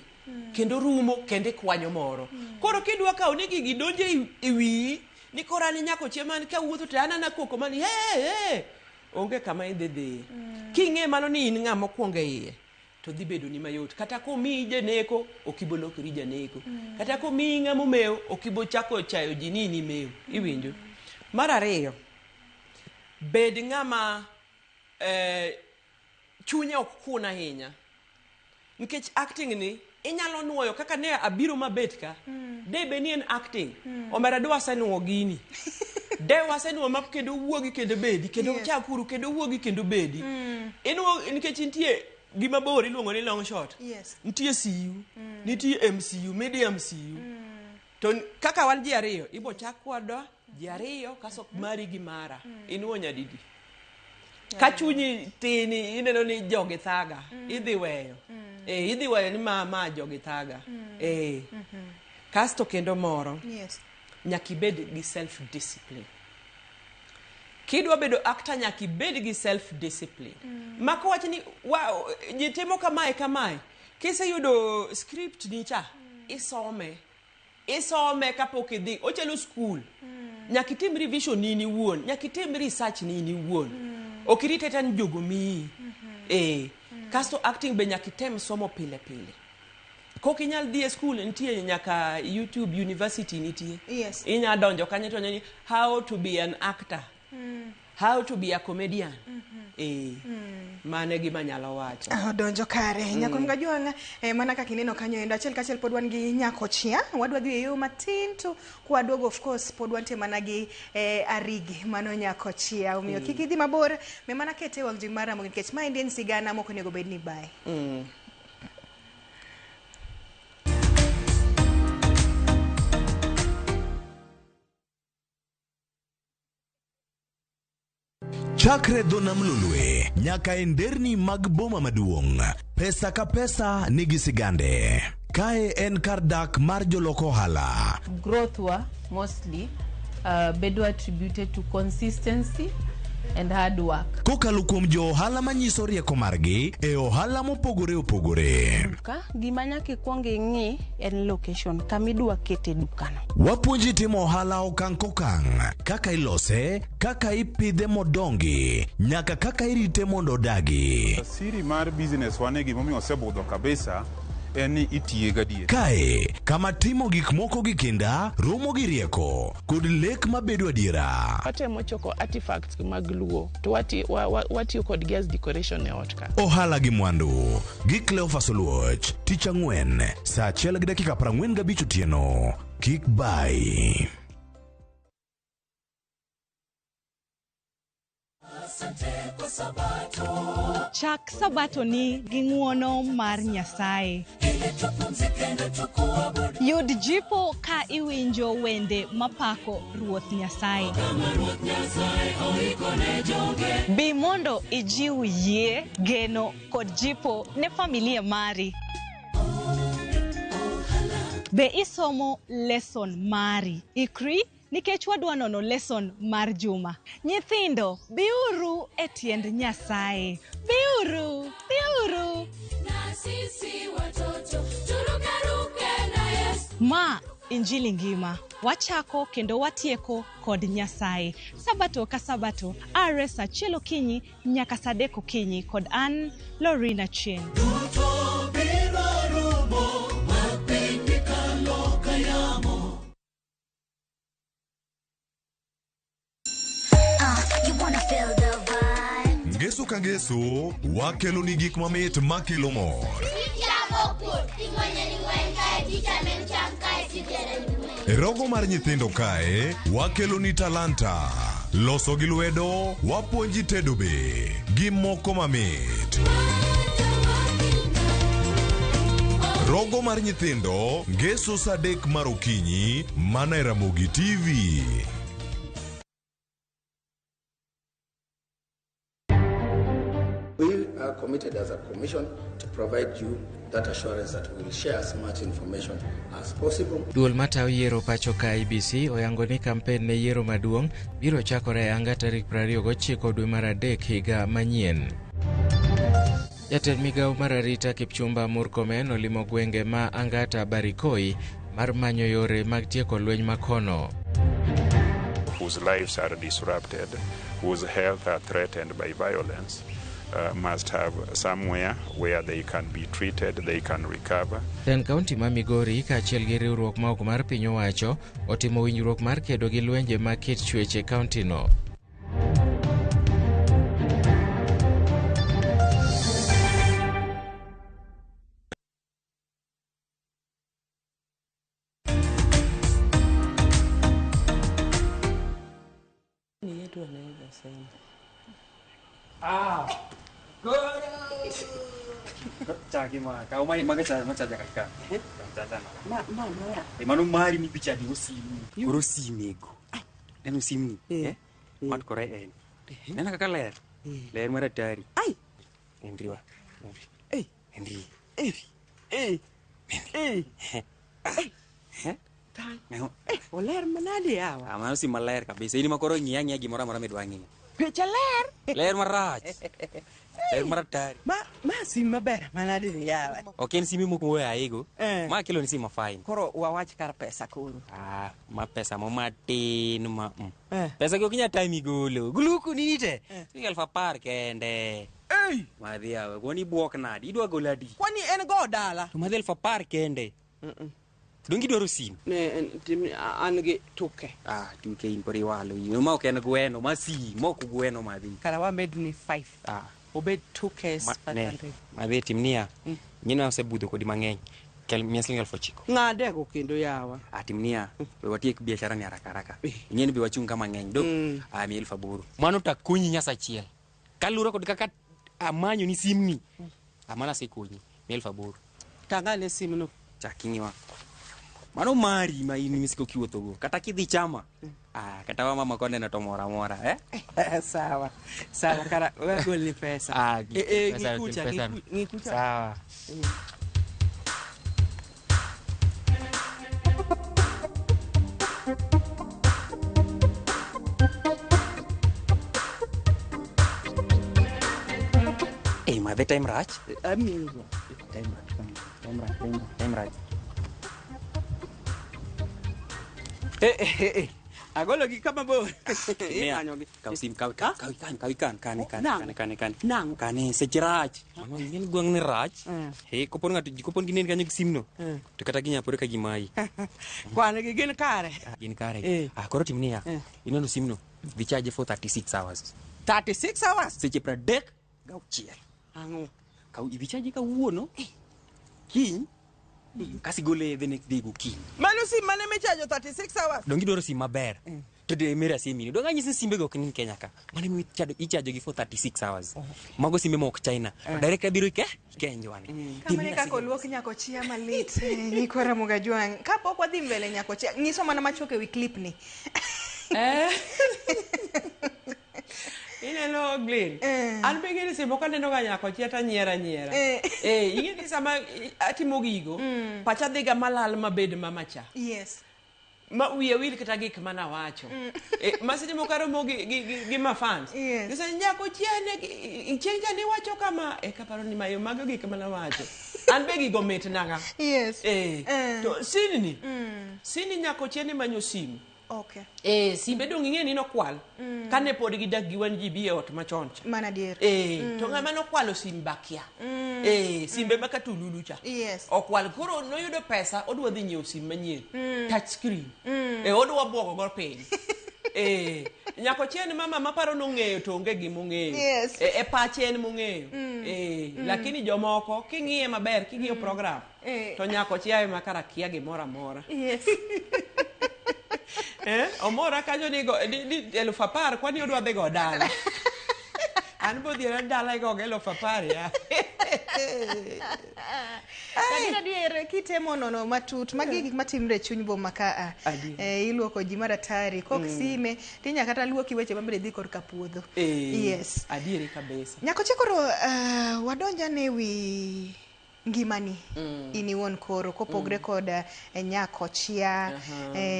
[SPEAKER 4] Kendo rumo kendo ikwanyo moro. Koro kidwa kawo ni gigi donjo e wiyi ni koro an nyakochia man kawuotho to an ana koko mani he. Onge kama idhi dhiye. King'e mano ni in ng'a mokwongo e iye to dhi bedo ni mayot. Kata komiyi janeko ok ibo lokori janeko. Kata komiyi ng'ama omewo ok ibo chako chayo ji ni in imewo. Iwinjo. Mar ariyo, bed ng'ama chunye ok kun ahinya. Nikech acting ni inyalo nuoyo kaka ne abiro mabet ka. De be ni en acting. Omera de wasenuo gini. De wasenuo ma kendo wuogi kendo bedi. Kendo chakuru kendo wuogi kendo bedi. Inuo nikech nitie gima bor iluongo ni long shot.
[SPEAKER 6] Yes.
[SPEAKER 4] Nitie CU, nitie MCU, medium CU. To kaka wan ji ariyo, ibo chak kodwa ji ariyo kaso mari gi mara. Inuo nyadidi. Ka chunyi tin ineno ni jogi thaga, idhi weyo. Idhi weyo ni ma jogi thaga. Kasto kendo moro.
[SPEAKER 6] Yes.
[SPEAKER 4] Nyaka ibed gi self discipline. Kidwa bedo actor nyaka ibed gi self discipline. Mako wach ni ji timo kamae kamae. Kiseyudo script ni cha, isome. Isome kapok idhi. Ochalo school. Nyaka itim revision ni in iwuon. Nyaka itim research ni in iwuon. Ok irit ata ni jogo miyi. Kasto acting be nyaka item somo pile pile. Kok inyal dhi e school, nitie nyaka YouTube University nitie.
[SPEAKER 6] Yes.
[SPEAKER 4] Inya donjo kanyo to ni how to be an actor. How to be a comedian. Mano e gima anyalo wacho.
[SPEAKER 6] Donjo kare. Nyako Mgajwang', mana kaka ineno kanyo endo achiel kachiel pod wan gi nyakochia. Wadwa dhi e yo matin to kwaduogo of course pod wantie mana gi Arigi mano nyakochia. Omiyo kik idhi mabor, me mana kete e wang' jowi mar Ramogi nikech maendi en sigana mok onego bed ni bae.
[SPEAKER 1] Chakre dho nam Lolwe nyaka e nderni mag boma maduong', pesa ka pesa nigi sigande. Kae en kar dak mar jolok ohala.
[SPEAKER 7] Growth wa mostly bedo attributed to consistency and hard work.
[SPEAKER 1] Kokalo kuom jo ohala manyiso rieko margi e ohala mopogore opogore.
[SPEAKER 8] Duka, gima nyaka ikwong ing'i en location kama idwa kete dukano.
[SPEAKER 1] Wapuonji timo ohala okang' kokang', kaka ilose, kaka ipidhe modongi, nyaka kaka irite mondo odagi.
[SPEAKER 9] Siri mar business wane gimomiyo osebudho kabisa en ni itiye gadier.
[SPEAKER 1] Kae, kama timo gik moko gi kinda, romo gi rieko, kod lek mabedo adiera.
[SPEAKER 10] Watemo choko artifacts mag Luo to watiyo kodgi as decoration e ot ka.
[SPEAKER 1] Ohala gi mwandu gi Cleophas Oluoch, tich ang'wen, saa 1:45 otieno. Kik bai.
[SPEAKER 11] Chak sabato ni gi ng'uono mar Nyasaye. Yud jipo ka iwinjo wende mapako Ruoth Nyasaye. Bi mondo ijiw yie, geno kod jipo ne familia mari. Be isomo lesson mari? Ikri nikech wadwa nono lesson mar juma. Nyithindo, biuru e tiend Nyasaye. Biuru, biuru.
[SPEAKER 12] Na sisi watoto turukaruke na Yesu.
[SPEAKER 11] Ma Injili ngima. Wachako kendo watieko kod Nyasaye. Sabato ka sabato, are saa achiel okinyi nyaka saa adek okinyi kod an Lorina Chien.
[SPEAKER 12] You wanna feel the vibe.
[SPEAKER 1] Ngeso ka ngeso, wakelo ni gik mamit makelo mor. E rogo mar nyithindo kae, wakelo ni talanta. Loso gi lwedo, wapuonji tedo be, gi moko mamit. Rogo mar nyithindo, ngeso saa adek mar okinyi, mana e Ramogi TV.
[SPEAKER 13] We are committed as a commission to provide you that assurance that we will share as much information as possible.
[SPEAKER 14] Duol matayo yiero pacho ka IEBC oyango ni kampen ne yiero maduong' biro chakore e anga tarik 29 dwe mar adek higa manyien. Jatend migawo mar arita Kipchumba Murkomen olimo gwenge ma Angata Barikoi mar manyo yore mag tieko lweny makono.
[SPEAKER 9] Whose lives are disrupted, whose health are threatened by violence, must have somewhere where they can be treated, they can recover.
[SPEAKER 14] Tend kaunti ma Migori kaachiel gi riwruok ma ok mar piny owacho otimo winjruok mar kedo gi lwenje mag kit chwech e kaunti no.
[SPEAKER 15] Ah. Chaki ma, ka uma maga cha ma cha ka. Cha cha no.
[SPEAKER 4] Ma ma ma.
[SPEAKER 15] E mano mari mi picha di osimu. Koro simego. Neno simni, eh? Mat kore en. Neno kaka ler. Ler mar atari.
[SPEAKER 4] Ai.
[SPEAKER 15] Endriwa.
[SPEAKER 4] Eh.
[SPEAKER 15] Endri.
[SPEAKER 4] Eh. Eh. Eh.
[SPEAKER 15] Eh.
[SPEAKER 4] Eh, oler manade yawa.
[SPEAKER 15] Ah, mano sim maler kabisa. In ma koro ng'iya ng'iya gimoro amora midwa ng'iyo.
[SPEAKER 4] Picha ler.
[SPEAKER 15] Ler marach. Ler mar atari.
[SPEAKER 4] Ma ma sim maber manade ni yawa.
[SPEAKER 15] Ok en simi mokuoyo aigo. Ma kelo ni sim ma fine.
[SPEAKER 4] Koro wawach kar pesa koro.
[SPEAKER 15] Ah, ma pesa mo matin ma. Pesa gi ok inyal tami golo. Guluku ni te. Siling 10,000 kende.
[SPEAKER 4] Ei!
[SPEAKER 15] Madhi yawa, kwani ibuok nadi? Idwa golo adi?
[SPEAKER 4] Kwani en go dala?
[SPEAKER 15] To madhi 10,000 kende. Donge idwaro sim?
[SPEAKER 4] Ne tim an gi tuke.
[SPEAKER 15] Ah, tuke in pod iwalo in. Ma ok en gweno, ma sim, ma ok gweno madhi.
[SPEAKER 4] Kara wamedni 5.
[SPEAKER 15] Ah.
[SPEAKER 4] Obed 2 Ks 500.
[SPEAKER 15] Madhi tim niya. Ng'eni asebudho kodi mang'eny. Kel miya siling 9,000.
[SPEAKER 4] Ng'adego kendo yawa.
[SPEAKER 15] Ah, tim niya. We watiek biashara ni haraka haraka. Ing'eni be wachung' ka mang'eny. Do. Ah, miya 8,000. Mano to akonyi nyasa achiel. Kaluwore kod kaka amanyo ni simni. Amana asekonyi. Miya 8,000.
[SPEAKER 4] Tang'ane simno.
[SPEAKER 15] Chak ing'iwa. Mano mari ma in misiko kiwuothogo. Kata kidhi chama. Ah, kata wa mama koneno to mora mora eh?
[SPEAKER 4] Sawa. Sawa kara we agolni pesa.
[SPEAKER 15] Ah,
[SPEAKER 4] Eh, eh,
[SPEAKER 15] pesa,
[SPEAKER 4] ng'ikucha,
[SPEAKER 15] pesa.
[SPEAKER 4] ng'ikucha.
[SPEAKER 15] Sawa. Eh, madhe time rach.
[SPEAKER 4] Amiyo.
[SPEAKER 15] Time rach, time rach, time rach, time rach.
[SPEAKER 4] Eh, eh, eh. Agolo gi kama bor.
[SPEAKER 15] Mia,
[SPEAKER 4] Imanyogi.
[SPEAKER 15] kaw sim, kaw kaw kaw ikan, kaw ikan, kane, kane,
[SPEAKER 4] Nang'?
[SPEAKER 15] kane, kane, kane.
[SPEAKER 4] Nang'?
[SPEAKER 15] Kane, seche rach. Mano, ing'e ni gweng' ni rach. He, kopon ng'ato, kopon ginen kanyo gi sim no. To kata ginyapore ka gimayi.
[SPEAKER 4] Kwan gi gin kare.
[SPEAKER 15] Gin kare.
[SPEAKER 4] Eh.
[SPEAKER 15] Ah, koro tim niya.
[SPEAKER 4] Eh.
[SPEAKER 15] Ineno sim no, dhi charge for 36 hours.
[SPEAKER 4] 36 hours.
[SPEAKER 15] Seche 36.
[SPEAKER 4] Ang'o?
[SPEAKER 15] Kaw idhi charge kawuono. Kiny. Kasi gole the next day gokinyi.
[SPEAKER 4] Mano sim mane michajo 36 hours.
[SPEAKER 15] Donge idwaro sim maber. To de mera simini. Donge anyisi ni simbe go ok ni Kenya ka. Mano emiyo ichajo gi for 36 hours. Mago simbe mok China. Direct abiro ike Kenya wani.
[SPEAKER 6] Kamano e kaka oluok nyakochia malit nyikwa Ramogi Ajwang'. Kapok wadhi mbele nyakochia, nyiso mana machuok ewi clip ni.
[SPEAKER 4] Eh. Ineno Glenn. An be ing'e ni seche moko aneno ga nyakochia tanyiero anyiera.
[SPEAKER 6] Eh.
[SPEAKER 4] Eh, ing'e ni sama atimo gigo, pacha dhiga malal mabed mama cha.
[SPEAKER 6] Yes.
[SPEAKER 4] Ma wiya wil kata gik manawacho. Eh, ma seche moko aromo gi ma fans.
[SPEAKER 6] Yes.
[SPEAKER 4] Gise nyakochia ne chieng' cha niwacho kama, e kaparo ni mayo mago gik manawacho. An be gigo mit naga.
[SPEAKER 6] Yes.
[SPEAKER 4] Eh.
[SPEAKER 6] Eh.
[SPEAKER 4] To sini ni. Sini nyakochia ne manyo simu.
[SPEAKER 6] Okay.
[SPEAKER 4] Eh, simbe dong ing'e ni nokwal. Kane pod gidak gi wan ji bi e ot machon cha.
[SPEAKER 6] Mana adier.
[SPEAKER 4] Eh, to ng'ama nokwalo sim bakia. Eh, simbe ma katululu cha.
[SPEAKER 6] Yes.
[SPEAKER 4] Okwal koro noyudo pesa odwa dhi nyiewo sim manyien. Touch screen. Eh, odwa buogo go piny. Eh, nyakochia en mama maparo nong'eyo to onge gimong'eyo.
[SPEAKER 6] Yes.
[SPEAKER 4] E, e pache en mong'eyo. Eh, lakini jomoko king'iye maber, king'iyo program,
[SPEAKER 6] Eh.
[SPEAKER 4] to nyakochia ema kara kia gimoro amora.
[SPEAKER 6] Yes.
[SPEAKER 4] Eh, omora kanyo ni go ni 10,000 kwani odwa dhi go dala. An bodhiera dala igo gi 10,000 ya.
[SPEAKER 6] Adier adier kitemo nono matut magi gik matimre e chuny boma ka a.
[SPEAKER 4] Adier.
[SPEAKER 6] Eh, iluoko ji maratari kok sime tinya kata luoki weche mabende dhi korka puodho.
[SPEAKER 4] Eh,
[SPEAKER 6] Yes.
[SPEAKER 4] Adieri kabisa.
[SPEAKER 6] Nyakochia koro wadonja ne wi ngimani in iwuon koro kopogre kod nyakochia.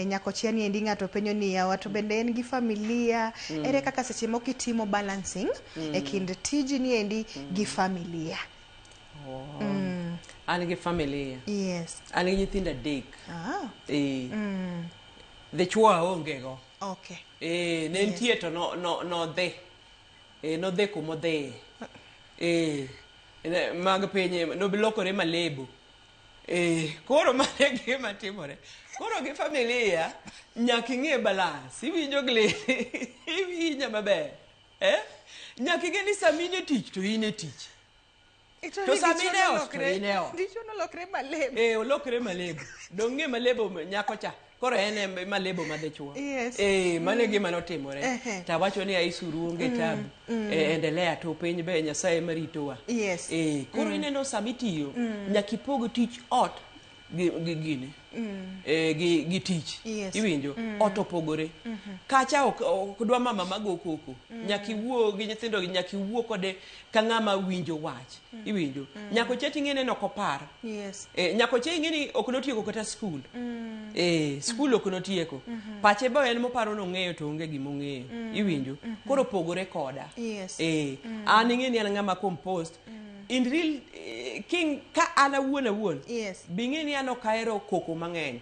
[SPEAKER 6] Nyakochia ni endi ng'ato penjo ni yawa to bende en gi familia ere kaka seche moko itimo balancing e kind tiji ni endi gi familia.
[SPEAKER 4] Oh. An gi familia.
[SPEAKER 6] Yes.
[SPEAKER 4] An gi nyithindo 3.
[SPEAKER 6] Ah.
[SPEAKER 4] Eh. Dichuo aonge go.
[SPEAKER 6] Okay.
[SPEAKER 4] Eh, ne nitie to no no nodhi. Eh, nodhi kumodhiye. Eh, mag piny nobilokore malebo. Eh, koro mano e gima timore. Koro gi familia nyaka ing'e balance. Iwinjo Glenn? Iwinja maber. Eh? Nyaka ing'e ni sama in e tich to in e tich. To sama in e ot to in e ot.
[SPEAKER 6] Dichuo nolokre malebo.
[SPEAKER 4] Eh, olokre malebo. Dong' ng'e malebo nyako cha. Koro en e malebo ma dichuo.
[SPEAKER 6] Yes.
[SPEAKER 4] Eh, mano e gima notimore.
[SPEAKER 6] Ehe.
[SPEAKER 4] Tawacho ni aisuru onge tabu. Eh, endelea to piny be Nyasaye maritowa.
[SPEAKER 6] Yes.
[SPEAKER 4] Eh, koro ineno sama itiyo, nyaka ipog tich ot gi gini. Eh, gi tich.
[SPEAKER 6] Yes.
[SPEAKER 4] Iwinjo? Ot opogore. Kacha ok dwa mama mago koko. Nyaka iwuo gi nyithindo gi nyaka iwuo kode ka ng'ama winjo wach. Iwinjo? Nyakochia ting'e ni ok opar.
[SPEAKER 6] Yes.
[SPEAKER 4] Eh, nyakochia ing'e ni ok notieko kata skul. Eh, skul ok notieko. Pache be en moparo nong'eyo to onge gimong'eyo. Iwinjo? Koro opogore koda.
[SPEAKER 6] Yes.
[SPEAKER 4] Eh, an ing'e ni an ng'ama composed. In real king ka an awuon.
[SPEAKER 6] Yes.
[SPEAKER 4] Bi ing'e ni an ok ahero koko mang'eny.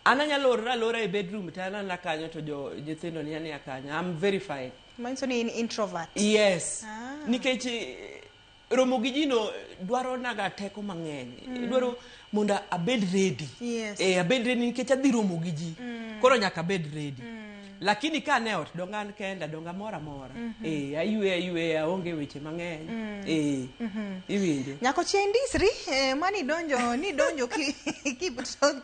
[SPEAKER 4] An anyalo orora alora e bedroom to an ana kanyo to jo nyithindo ni ania kanyo. I'm very fine.
[SPEAKER 6] Manyiso ni in introvert.
[SPEAKER 4] Yes.
[SPEAKER 6] Ah.
[SPEAKER 4] Nikech romo gi ji no dwaro naga teko mang'eny. Dwaro mondo abed ready.
[SPEAKER 6] Yes.
[SPEAKER 4] Eh, abed ready nikech adhi romo gi ji. Koro nyaka abed ready. Lakini ka an e ot dong an kenda dong amor amora. Eh, aywe aonge weche mang'eny. Eh, iwinjo.
[SPEAKER 6] Nyakochia indisri mani donjo ni donjo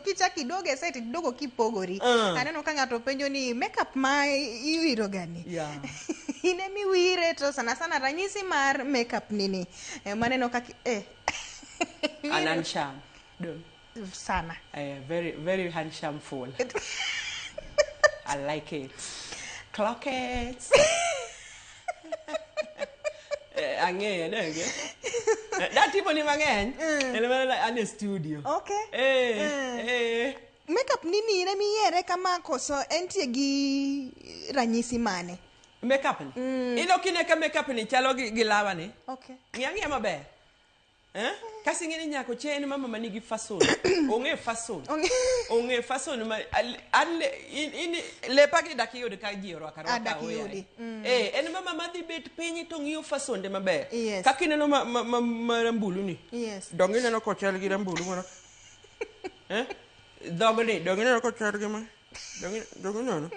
[SPEAKER 6] kichak iduogo e set iduogo kipogori. Aneno ka ng'ato penjo ni makeup ma iwiro gani.
[SPEAKER 4] Yeah.
[SPEAKER 6] In emiwire to sana sana ranyisi mar makeup nini. Maneno kaka
[SPEAKER 4] An handsome. Dong.
[SPEAKER 6] Sana.
[SPEAKER 4] Very very handsome fool. I like it. Clock it. Eh, ang'eyo nege. Datimo ni mang'eny. En mana an e studio.
[SPEAKER 6] Okay.
[SPEAKER 4] Eh,
[SPEAKER 6] Mm.
[SPEAKER 4] eh.
[SPEAKER 6] Makeup nini in emiyiere kama koso entie gi ranyisi mane?
[SPEAKER 4] Makeup ni. Ino kine ka makeup ni chalo gi, gi lawa ni.
[SPEAKER 6] Okay.
[SPEAKER 4] Ng'i ang'iya maber. Eh? Kasi ing'e ni nyako che en mama manigi fason. Ong'e fason. Ong'e fason ma al- an le- in, in lepa gi dak iyud ka ji orwako
[SPEAKER 6] Ah,
[SPEAKER 4] arwaka
[SPEAKER 6] dak
[SPEAKER 4] oyaye.
[SPEAKER 6] iyudi. Mm.
[SPEAKER 4] Eh, en mama madhi bet piny to ng'iyo fasonde maber.
[SPEAKER 6] Yes.
[SPEAKER 4] Kaka ineno ma, ma, ma, ma rambulu ni.
[SPEAKER 6] Yes.
[SPEAKER 4] Dong ineno kochal gi rambulu moro. Eh? Dhogni, dong ineno kochal gi ma. Dong dong ineno.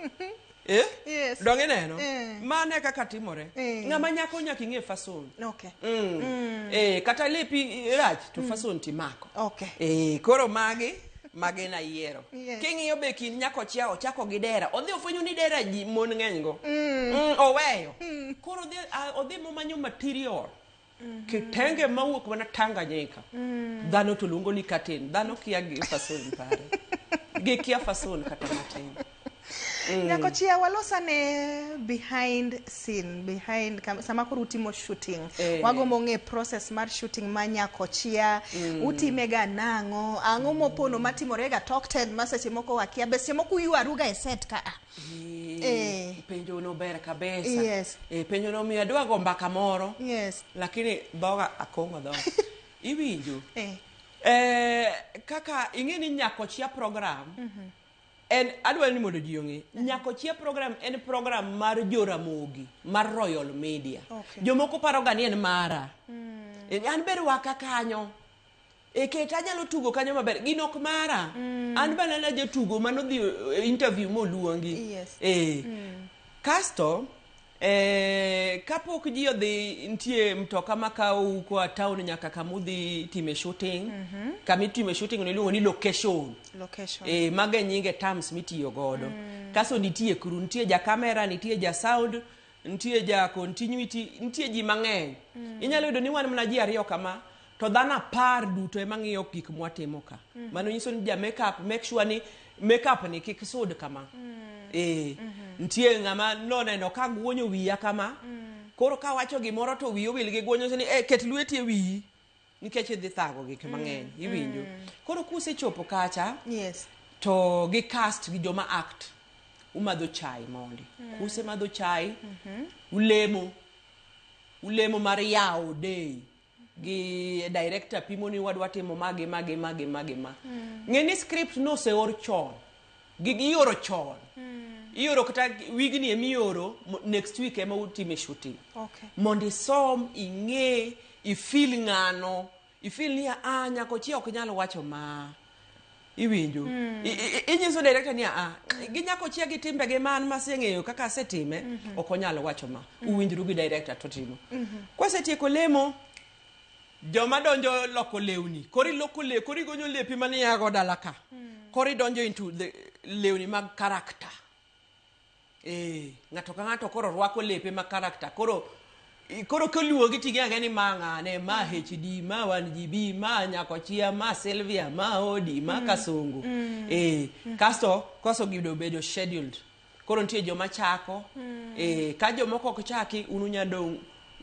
[SPEAKER 4] Eh?
[SPEAKER 6] Yes.
[SPEAKER 4] Dong ineno.
[SPEAKER 6] Eh.
[SPEAKER 4] Mano e kaka timore.
[SPEAKER 6] Eh.
[SPEAKER 4] Ng'ama nyako nyaka ing'e fason.
[SPEAKER 6] Okay.
[SPEAKER 4] Mm.
[SPEAKER 6] Mm.
[SPEAKER 4] Eh, kata lepi rach to fason timako.
[SPEAKER 6] Okay.
[SPEAKER 4] Eh, koro magi magi nayiero.
[SPEAKER 6] Yes.
[SPEAKER 4] King'iyo be kind nyakochia ochako gi dera. Odhi ofwenyo ni dera ji mon ng'eny go.
[SPEAKER 6] Mm.
[SPEAKER 4] Mm, oweyo. Koro odhi a- odhi momanyo material. Kitenge mawuok mana Tanganyika.
[SPEAKER 6] Mm.
[SPEAKER 4] Dhano to luongo ni curtain. Dhano kia gi fason pare. Gikia fason kata matin. Mm.
[SPEAKER 6] Nyakochia walosane behind scene behind kam, sama koro utimo shooting
[SPEAKER 4] Eh.
[SPEAKER 6] wagombo ng'e process mar shooting ma Nyakochia
[SPEAKER 4] Mm.
[SPEAKER 6] utime ga nang'o ang'o mopono matimore ga tok ten ma seche moko wakia be seche moko uywaruga e set ka a
[SPEAKER 4] Eh. Penjo no ber kabisa.
[SPEAKER 6] Yes.
[SPEAKER 4] Eh, penjo no miyo adwa go mbaka moro.
[SPEAKER 6] Yes.
[SPEAKER 4] Lakini dhoga akong'o dhoga. Iwinjo?
[SPEAKER 6] Eh.
[SPEAKER 4] Eh, kaka ing'e ni Nyakochia program
[SPEAKER 6] Mhm.
[SPEAKER 4] en adwa ni mondo ji ong'e Nyakochia program en program mar Joramogi mar Royal Media.
[SPEAKER 6] Okay.
[SPEAKER 4] Jomoko paro ga ni en mara. Eh, An be rwaka kanyo. E ket anyalo tugo kanyo maber. Gino ok mara. An be anena jatugo manodhi e interview moluongi.
[SPEAKER 6] Yes.
[SPEAKER 4] Eh.
[SPEAKER 6] Mm.
[SPEAKER 4] Kasto eh, kapok ji odhi nitie mtoka makawo koa town nyaka kamudhi time shooting.
[SPEAKER 6] Mhm.
[SPEAKER 4] Kamitime shooting no iluongo ni location.
[SPEAKER 6] Location.
[SPEAKER 4] Eh, mago e nyinge terms mitiyo godo. Kasto nitie crew, nitie ja camera, nitie ja sound, nitie ja continuity, nitie ji mang'eny.
[SPEAKER 6] Mm.
[SPEAKER 4] Inyalo yudo ni wan mana ji ariyo kama, to dhano apar duto ema ng'iyo gik mwatimo ka.
[SPEAKER 6] Mm.
[SPEAKER 4] Mano nyiso ni ja makeup make sure ni makeup ni kik sud kama. Eh, nitie ng'ama noneno ka guonyo wiya kama. Koro kawacho gimoro to wiyi owil gi guonyo ni eh, ket lweti e wiyi nikech idhi thago gik mang'eny iwinjo. Koro kusechopo kacha
[SPEAKER 6] Yes.
[SPEAKER 4] to gi cast gi joma act umadho chai mondi.
[SPEAKER 6] Mm.
[SPEAKER 4] Kusemadho chai
[SPEAKER 6] Mhm.
[SPEAKER 4] ulemo ulemo mar yawo day gi director pimo ni wadwa timo ma gi ma gi ma gi ma gi ma.
[SPEAKER 6] Mm.
[SPEAKER 4] Ng'e ni script noseor chon. Gigi ioro chon. Ioro kata wigni emioro next week ema utime shooting.
[SPEAKER 6] Okay.
[SPEAKER 4] Mondo isom, ing'e, ifil ng'ano, ifil ni a Nyakochia ok nyal wacho ma. Iwinjo?
[SPEAKER 6] Mm.
[SPEAKER 4] Inyiso director ni a gi Nyakochia gi timbegi ma an maseng'eyo kaka asetime,
[SPEAKER 6] Mhm.
[SPEAKER 4] ok onyal wacho ma. Uwinjru gi director to timo.
[SPEAKER 6] Mhm.
[SPEAKER 4] Kwasetieko lemo, joma donjo loko lewni, koro iloko le, koro igonyo lepi mane iago dala ka. Koro idonjo into the lewni mag character. Eh, ng'ato ka ng'ato koro rwako lepe mag character. Koro koro koluongi ting'e ang'e ni ma ng'ane, ma HD, ma 1GB, ma Nyakochia, ma Sylvia, ma Odi, ma Kasongo.
[SPEAKER 6] Mm.
[SPEAKER 4] Eh, kasto koso gido bedo scheduled. Koro nitie joma chako. Eh, ka jomoko ok chaki, un unya dong'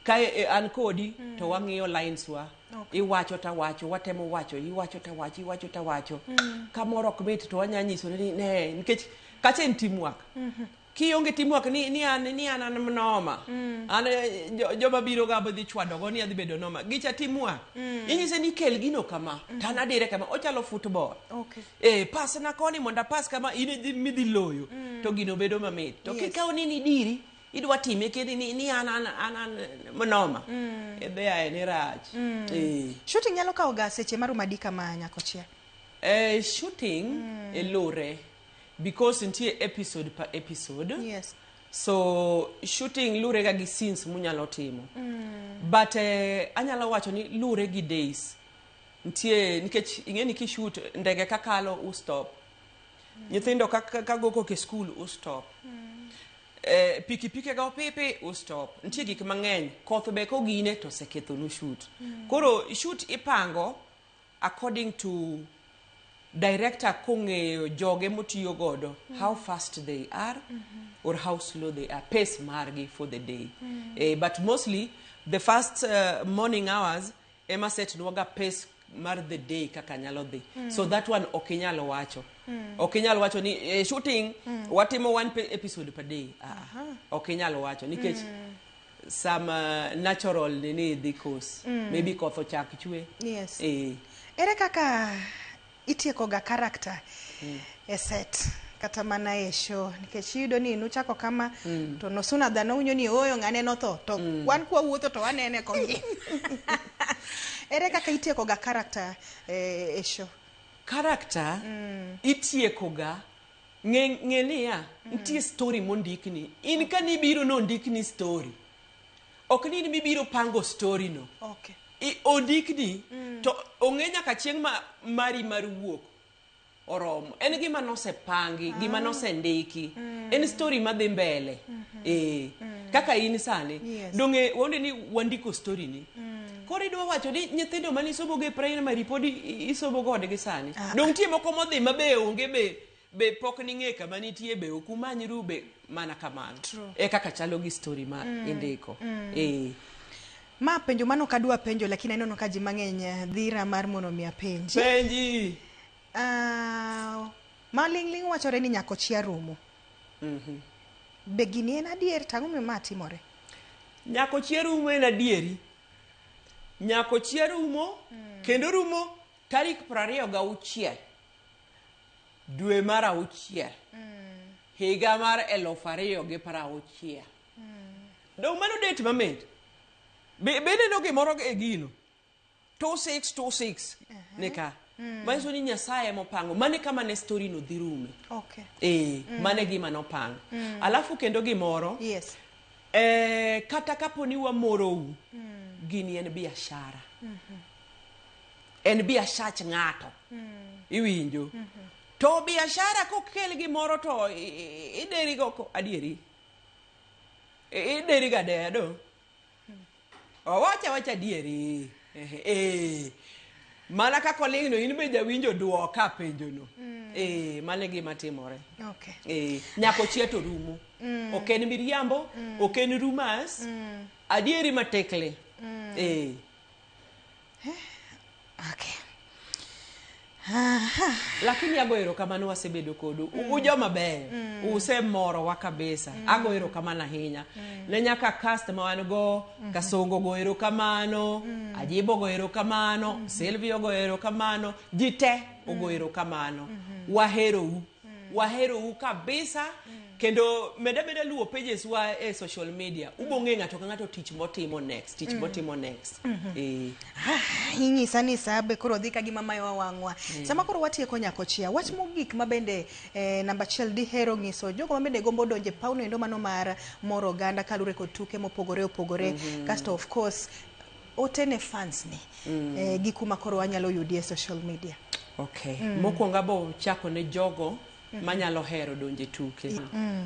[SPEAKER 4] ka e, an kodi to wang'iyo lines wa.
[SPEAKER 6] Okay.
[SPEAKER 4] Iwacho tawacho, watemo wacho, iwacho tawacho, iwacho tawacho.
[SPEAKER 6] Mm.
[SPEAKER 4] Ka moro ok mit to wanya nyiso ni ne nikech kacha en teamwork.
[SPEAKER 6] Mhm.
[SPEAKER 4] Kionge teamwork ni ni an ni an an noma.
[SPEAKER 6] Mm.
[SPEAKER 4] An eh, joma biro ga adhi chwado go ni adhi bedo noma. Gicha teamwork.
[SPEAKER 6] Mm.
[SPEAKER 4] Inyise ni kel gino kama, to an adire kama, ochalo football.
[SPEAKER 6] Okay.
[SPEAKER 4] Eh, pass na koni mondo apas kama in idhi midhi loyo
[SPEAKER 6] Mm.
[SPEAKER 4] to gino bedo mamit. To
[SPEAKER 6] Yes.
[SPEAKER 4] kikawo ni nidiri, idwa time kendi ni, ni an an an an mnoma.
[SPEAKER 6] Mm.
[SPEAKER 4] Idhi ae ni rach.
[SPEAKER 6] Mm.
[SPEAKER 4] Eh.
[SPEAKER 6] Shooting nyalo kawo ga seche maromo adi kama Nyakochia?
[SPEAKER 4] Eh, shooting e lure because nitie episode per episode.
[SPEAKER 6] Yes.
[SPEAKER 4] So shooting lure ga gi scenes munyalo timo.
[SPEAKER 6] Mm.
[SPEAKER 4] But eh, anyalo wacho ni lure gi days. Nitie nikech ing'e ni kishoot ndege kakalo ustop. Nyithindo ka, ka, ka go kok e school ustop. Eh, pikipiki go pipi ustop. Nitie gik mang'eny. Koth be kogine to osekethonu shoot.
[SPEAKER 6] Mm.
[SPEAKER 4] Koro shoot ipango according to Director kong'eyo joge motiyo godo, how fast they are or how slow they are, pace margi for the day. But mostly the first morning hours ema set nwaga pace mar the day kaka nyalo dhi. So that one ok inyal wacho. Ok inyal wacho ni shooting watimo one episode per day. Ah, ok inyal wacho nikech some natural nini dhi course. Maybe koth ochak chwe.
[SPEAKER 6] Ere kaka itieko ga character e set kata mana e show, nikech iyudo ni nuchako kama to no sooner than owinjo ni ooyo ng'ane notho to wan kwa wuotho to wanene kongima. Ere kaka itieko ga character e show?
[SPEAKER 4] Character itieko ga, ng'e niya, nitie story mondikni. In ka nibiro nondikni story, ok ni in mibiro pango story no. Ondikni to ong'e nyaka chieng' ma mari mar wuok oromo. En gima nosepangi, gima nosendiki. En story madhi mbele. Kaka in sani donge waonde ni wandiko story ni. Koro idwa wacho ni nyithindo manisomo go e primary pod isomo kodgi sani. Dong nitie moko modhi ma be onge, be pok ning'e kama nitie, be ok umanyru be mana kamano.
[SPEAKER 6] True.
[SPEAKER 4] E kaka chalo gi story ma indiko.
[SPEAKER 6] Ma penjo mano ok adwa penjo, lakini aneno ka ji mang'eny dhira mar mondo mi apenji.
[SPEAKER 4] Penji.
[SPEAKER 6] Maling'ling' wachore ni Nyakochia rumo. Be gini en adier? Tang'o momiyo ma timore?
[SPEAKER 4] Nyakochia rumo en adieri. Nyakochia rumo kendo rumo tarik 26 dwe mar 6 higa mar 2060. Dong mano date mamit. Be ineno gimoro e gino? 2626 ni ka. Manyiso ni Nyasaye mopango. Mane kama ne story no dhi rume. Mane gima nopang. Alafu kendo gimoro. Kata kapo ni wamorou, gini en biashara. En biashach ng'ato. Iwinjo? To biashara kokel gimoro to ideri go adieri. Ideri ga deya do. Owacha wacha adieri. Mana kaka oling'no in be jawinjo duoka penjono. Mano e gima timore. Nyakochia to rumo. Ok en miriambo, ok en rumors. Adieri matekle. Lakini ago erokamano, wasebedo kodu. U joma beyo. Usemorowa kabisa. Ago erokamano ahinya. Ne nyaka cast ma wan go, Kasongo go erokamano, Ajibo go erokamano, Silvio go erokamano, ji te ogo erokamano. Waherou. Waherou kabisa. Kendo meda meda luwo pages wa e social media. Ubo ng'e ng'ato ka ng'ato tich motimo next, tich motimo next.
[SPEAKER 6] Inyisa ni sa be koro dhi ka gima mayowa wang'wa. Sama koro watieko, Nyakochia, wach mogik ma bende namba achiel dihero nyiso jogo ma bende gombo donje pawno endo mano mar moro oganda kaluwore kod tuke mopogore opogore. Kasto of course ote ne fans ni gi kuma koro wanyalo yudi e social media.
[SPEAKER 4] Mokwongo abo chako ne jogo manyalo hero donje tuke.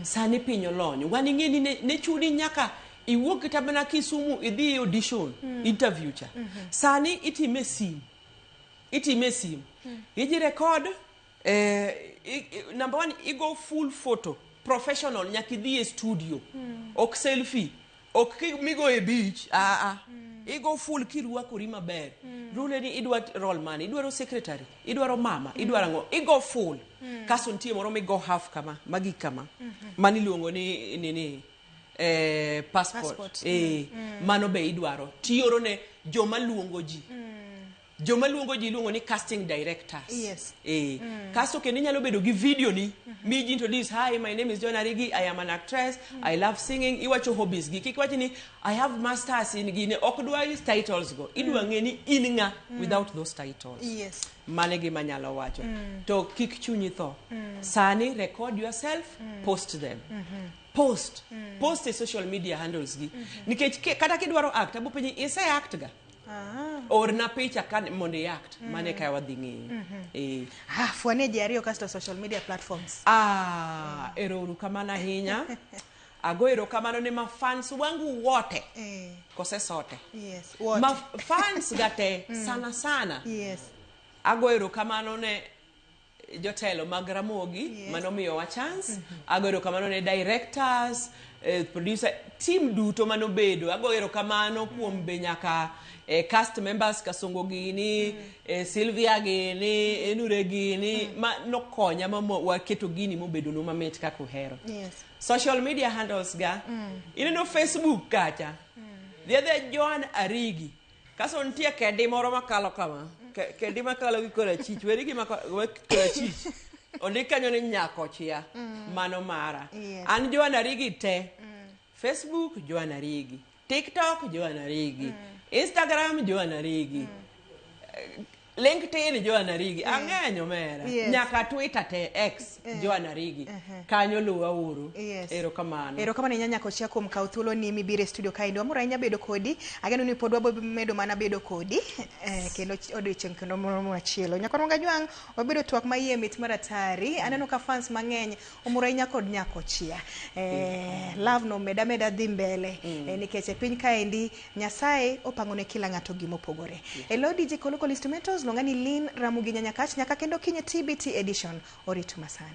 [SPEAKER 4] Sani piny olony. Wan ing'e ni ne chuni nyaka iwuok kata mana Kisumu idhi e audition, interview cha. Sani itime sim. Itime sim. Iji record, number one, igo full photo, professional, nyaka idhi e studio. Ok selfie, ok migo e beach, ah ah. Igo full kirwakori maber. Rule ni idwa role mane, idwaro secretary, idwaro mama, idwaro ang'o, igo full. Kasto nitie moro migo half kama, magi kama. Mano iluongo ni nini, passport.
[SPEAKER 6] Passport.
[SPEAKER 4] Mano be idwaro. Tioro ne joma luongo ji. Joma luongo ji iluongo ni casting directors. Kasto kendo inyalo bedo gi video ni mi ji introduce, "Hi, my name is John Arigi, I am an actress, I love singing." Iwacho hobbies gi. Kik iwach ni "I have masters in gine." Ok dwa titles go. Idwa ng'e ni in ng'a without those titles. Mano e gima anyalo wacho. To kik chunyi tho. Sani record yourself, post them. Post. Post e social media handles gi. Nikech kata kidwaro act, abo penji ise act ga. Orna picha ka mondo i act. Mano e ka wadhi ng'eyo.
[SPEAKER 6] Ah, fwane ji ariyo kasto social media platforms.
[SPEAKER 4] Ah, ero uru kamano ahinya. Ago erokamano ne ma fans wangu wote. Kose sote.
[SPEAKER 6] Yes. Wote.
[SPEAKER 4] Ma fans ga te sana sana. Ago erokamano ne jotelo mag Ramogi manomiyowa chance. Ago erokamano ne directors, producer, team duto manobedo. Ago erokamano kuom be nyaka cast members Kasongo gini, Sylvia gini, Enure gini, ma nokonya ma waketo gini mobedo mamit kaka uhero. Social media handles ga, ineno Facebook kacha, dhi adhiya Joan Arigi. Kaso nitie kedi moro makalo kama, kedi makalo gi korachich, weri gi korachich. Ondik kanyo ni Nyakochia, mano mara. An Joan Arigi te. Facebook Joan Arigi, TikTok Joan Arigi, Instagram Joan Arigi, LinkedIn Joan Arigi, ang'eny omera. Nyaka Twitter te X Joan Arigi. Kanyo luwa uru. Erokamano.
[SPEAKER 6] Erokamano ahinya Nyakochia kuom kawo thuolo ni mibiro e studio kaendi. Wamor ahinya bedo kodi. Ageno ni pod wabo medo mana bedo kodi kendo odiochieng' kendo moro machielo. Nyakwar Jwang' wabedo twak ma iye mit mar atari. Aneno ka fans mang'eny omor ahinya kod Nyakochia. Love no meda meda dhi mbele nikech e piny kaendi Nyasaye opango ne kila ng'ato gimopogore. Elo DJ Kolokol Instrumentals luonga ni Lynn Ramugi Nyanyakach nyaka kendo kinye TBT edition oritu masani.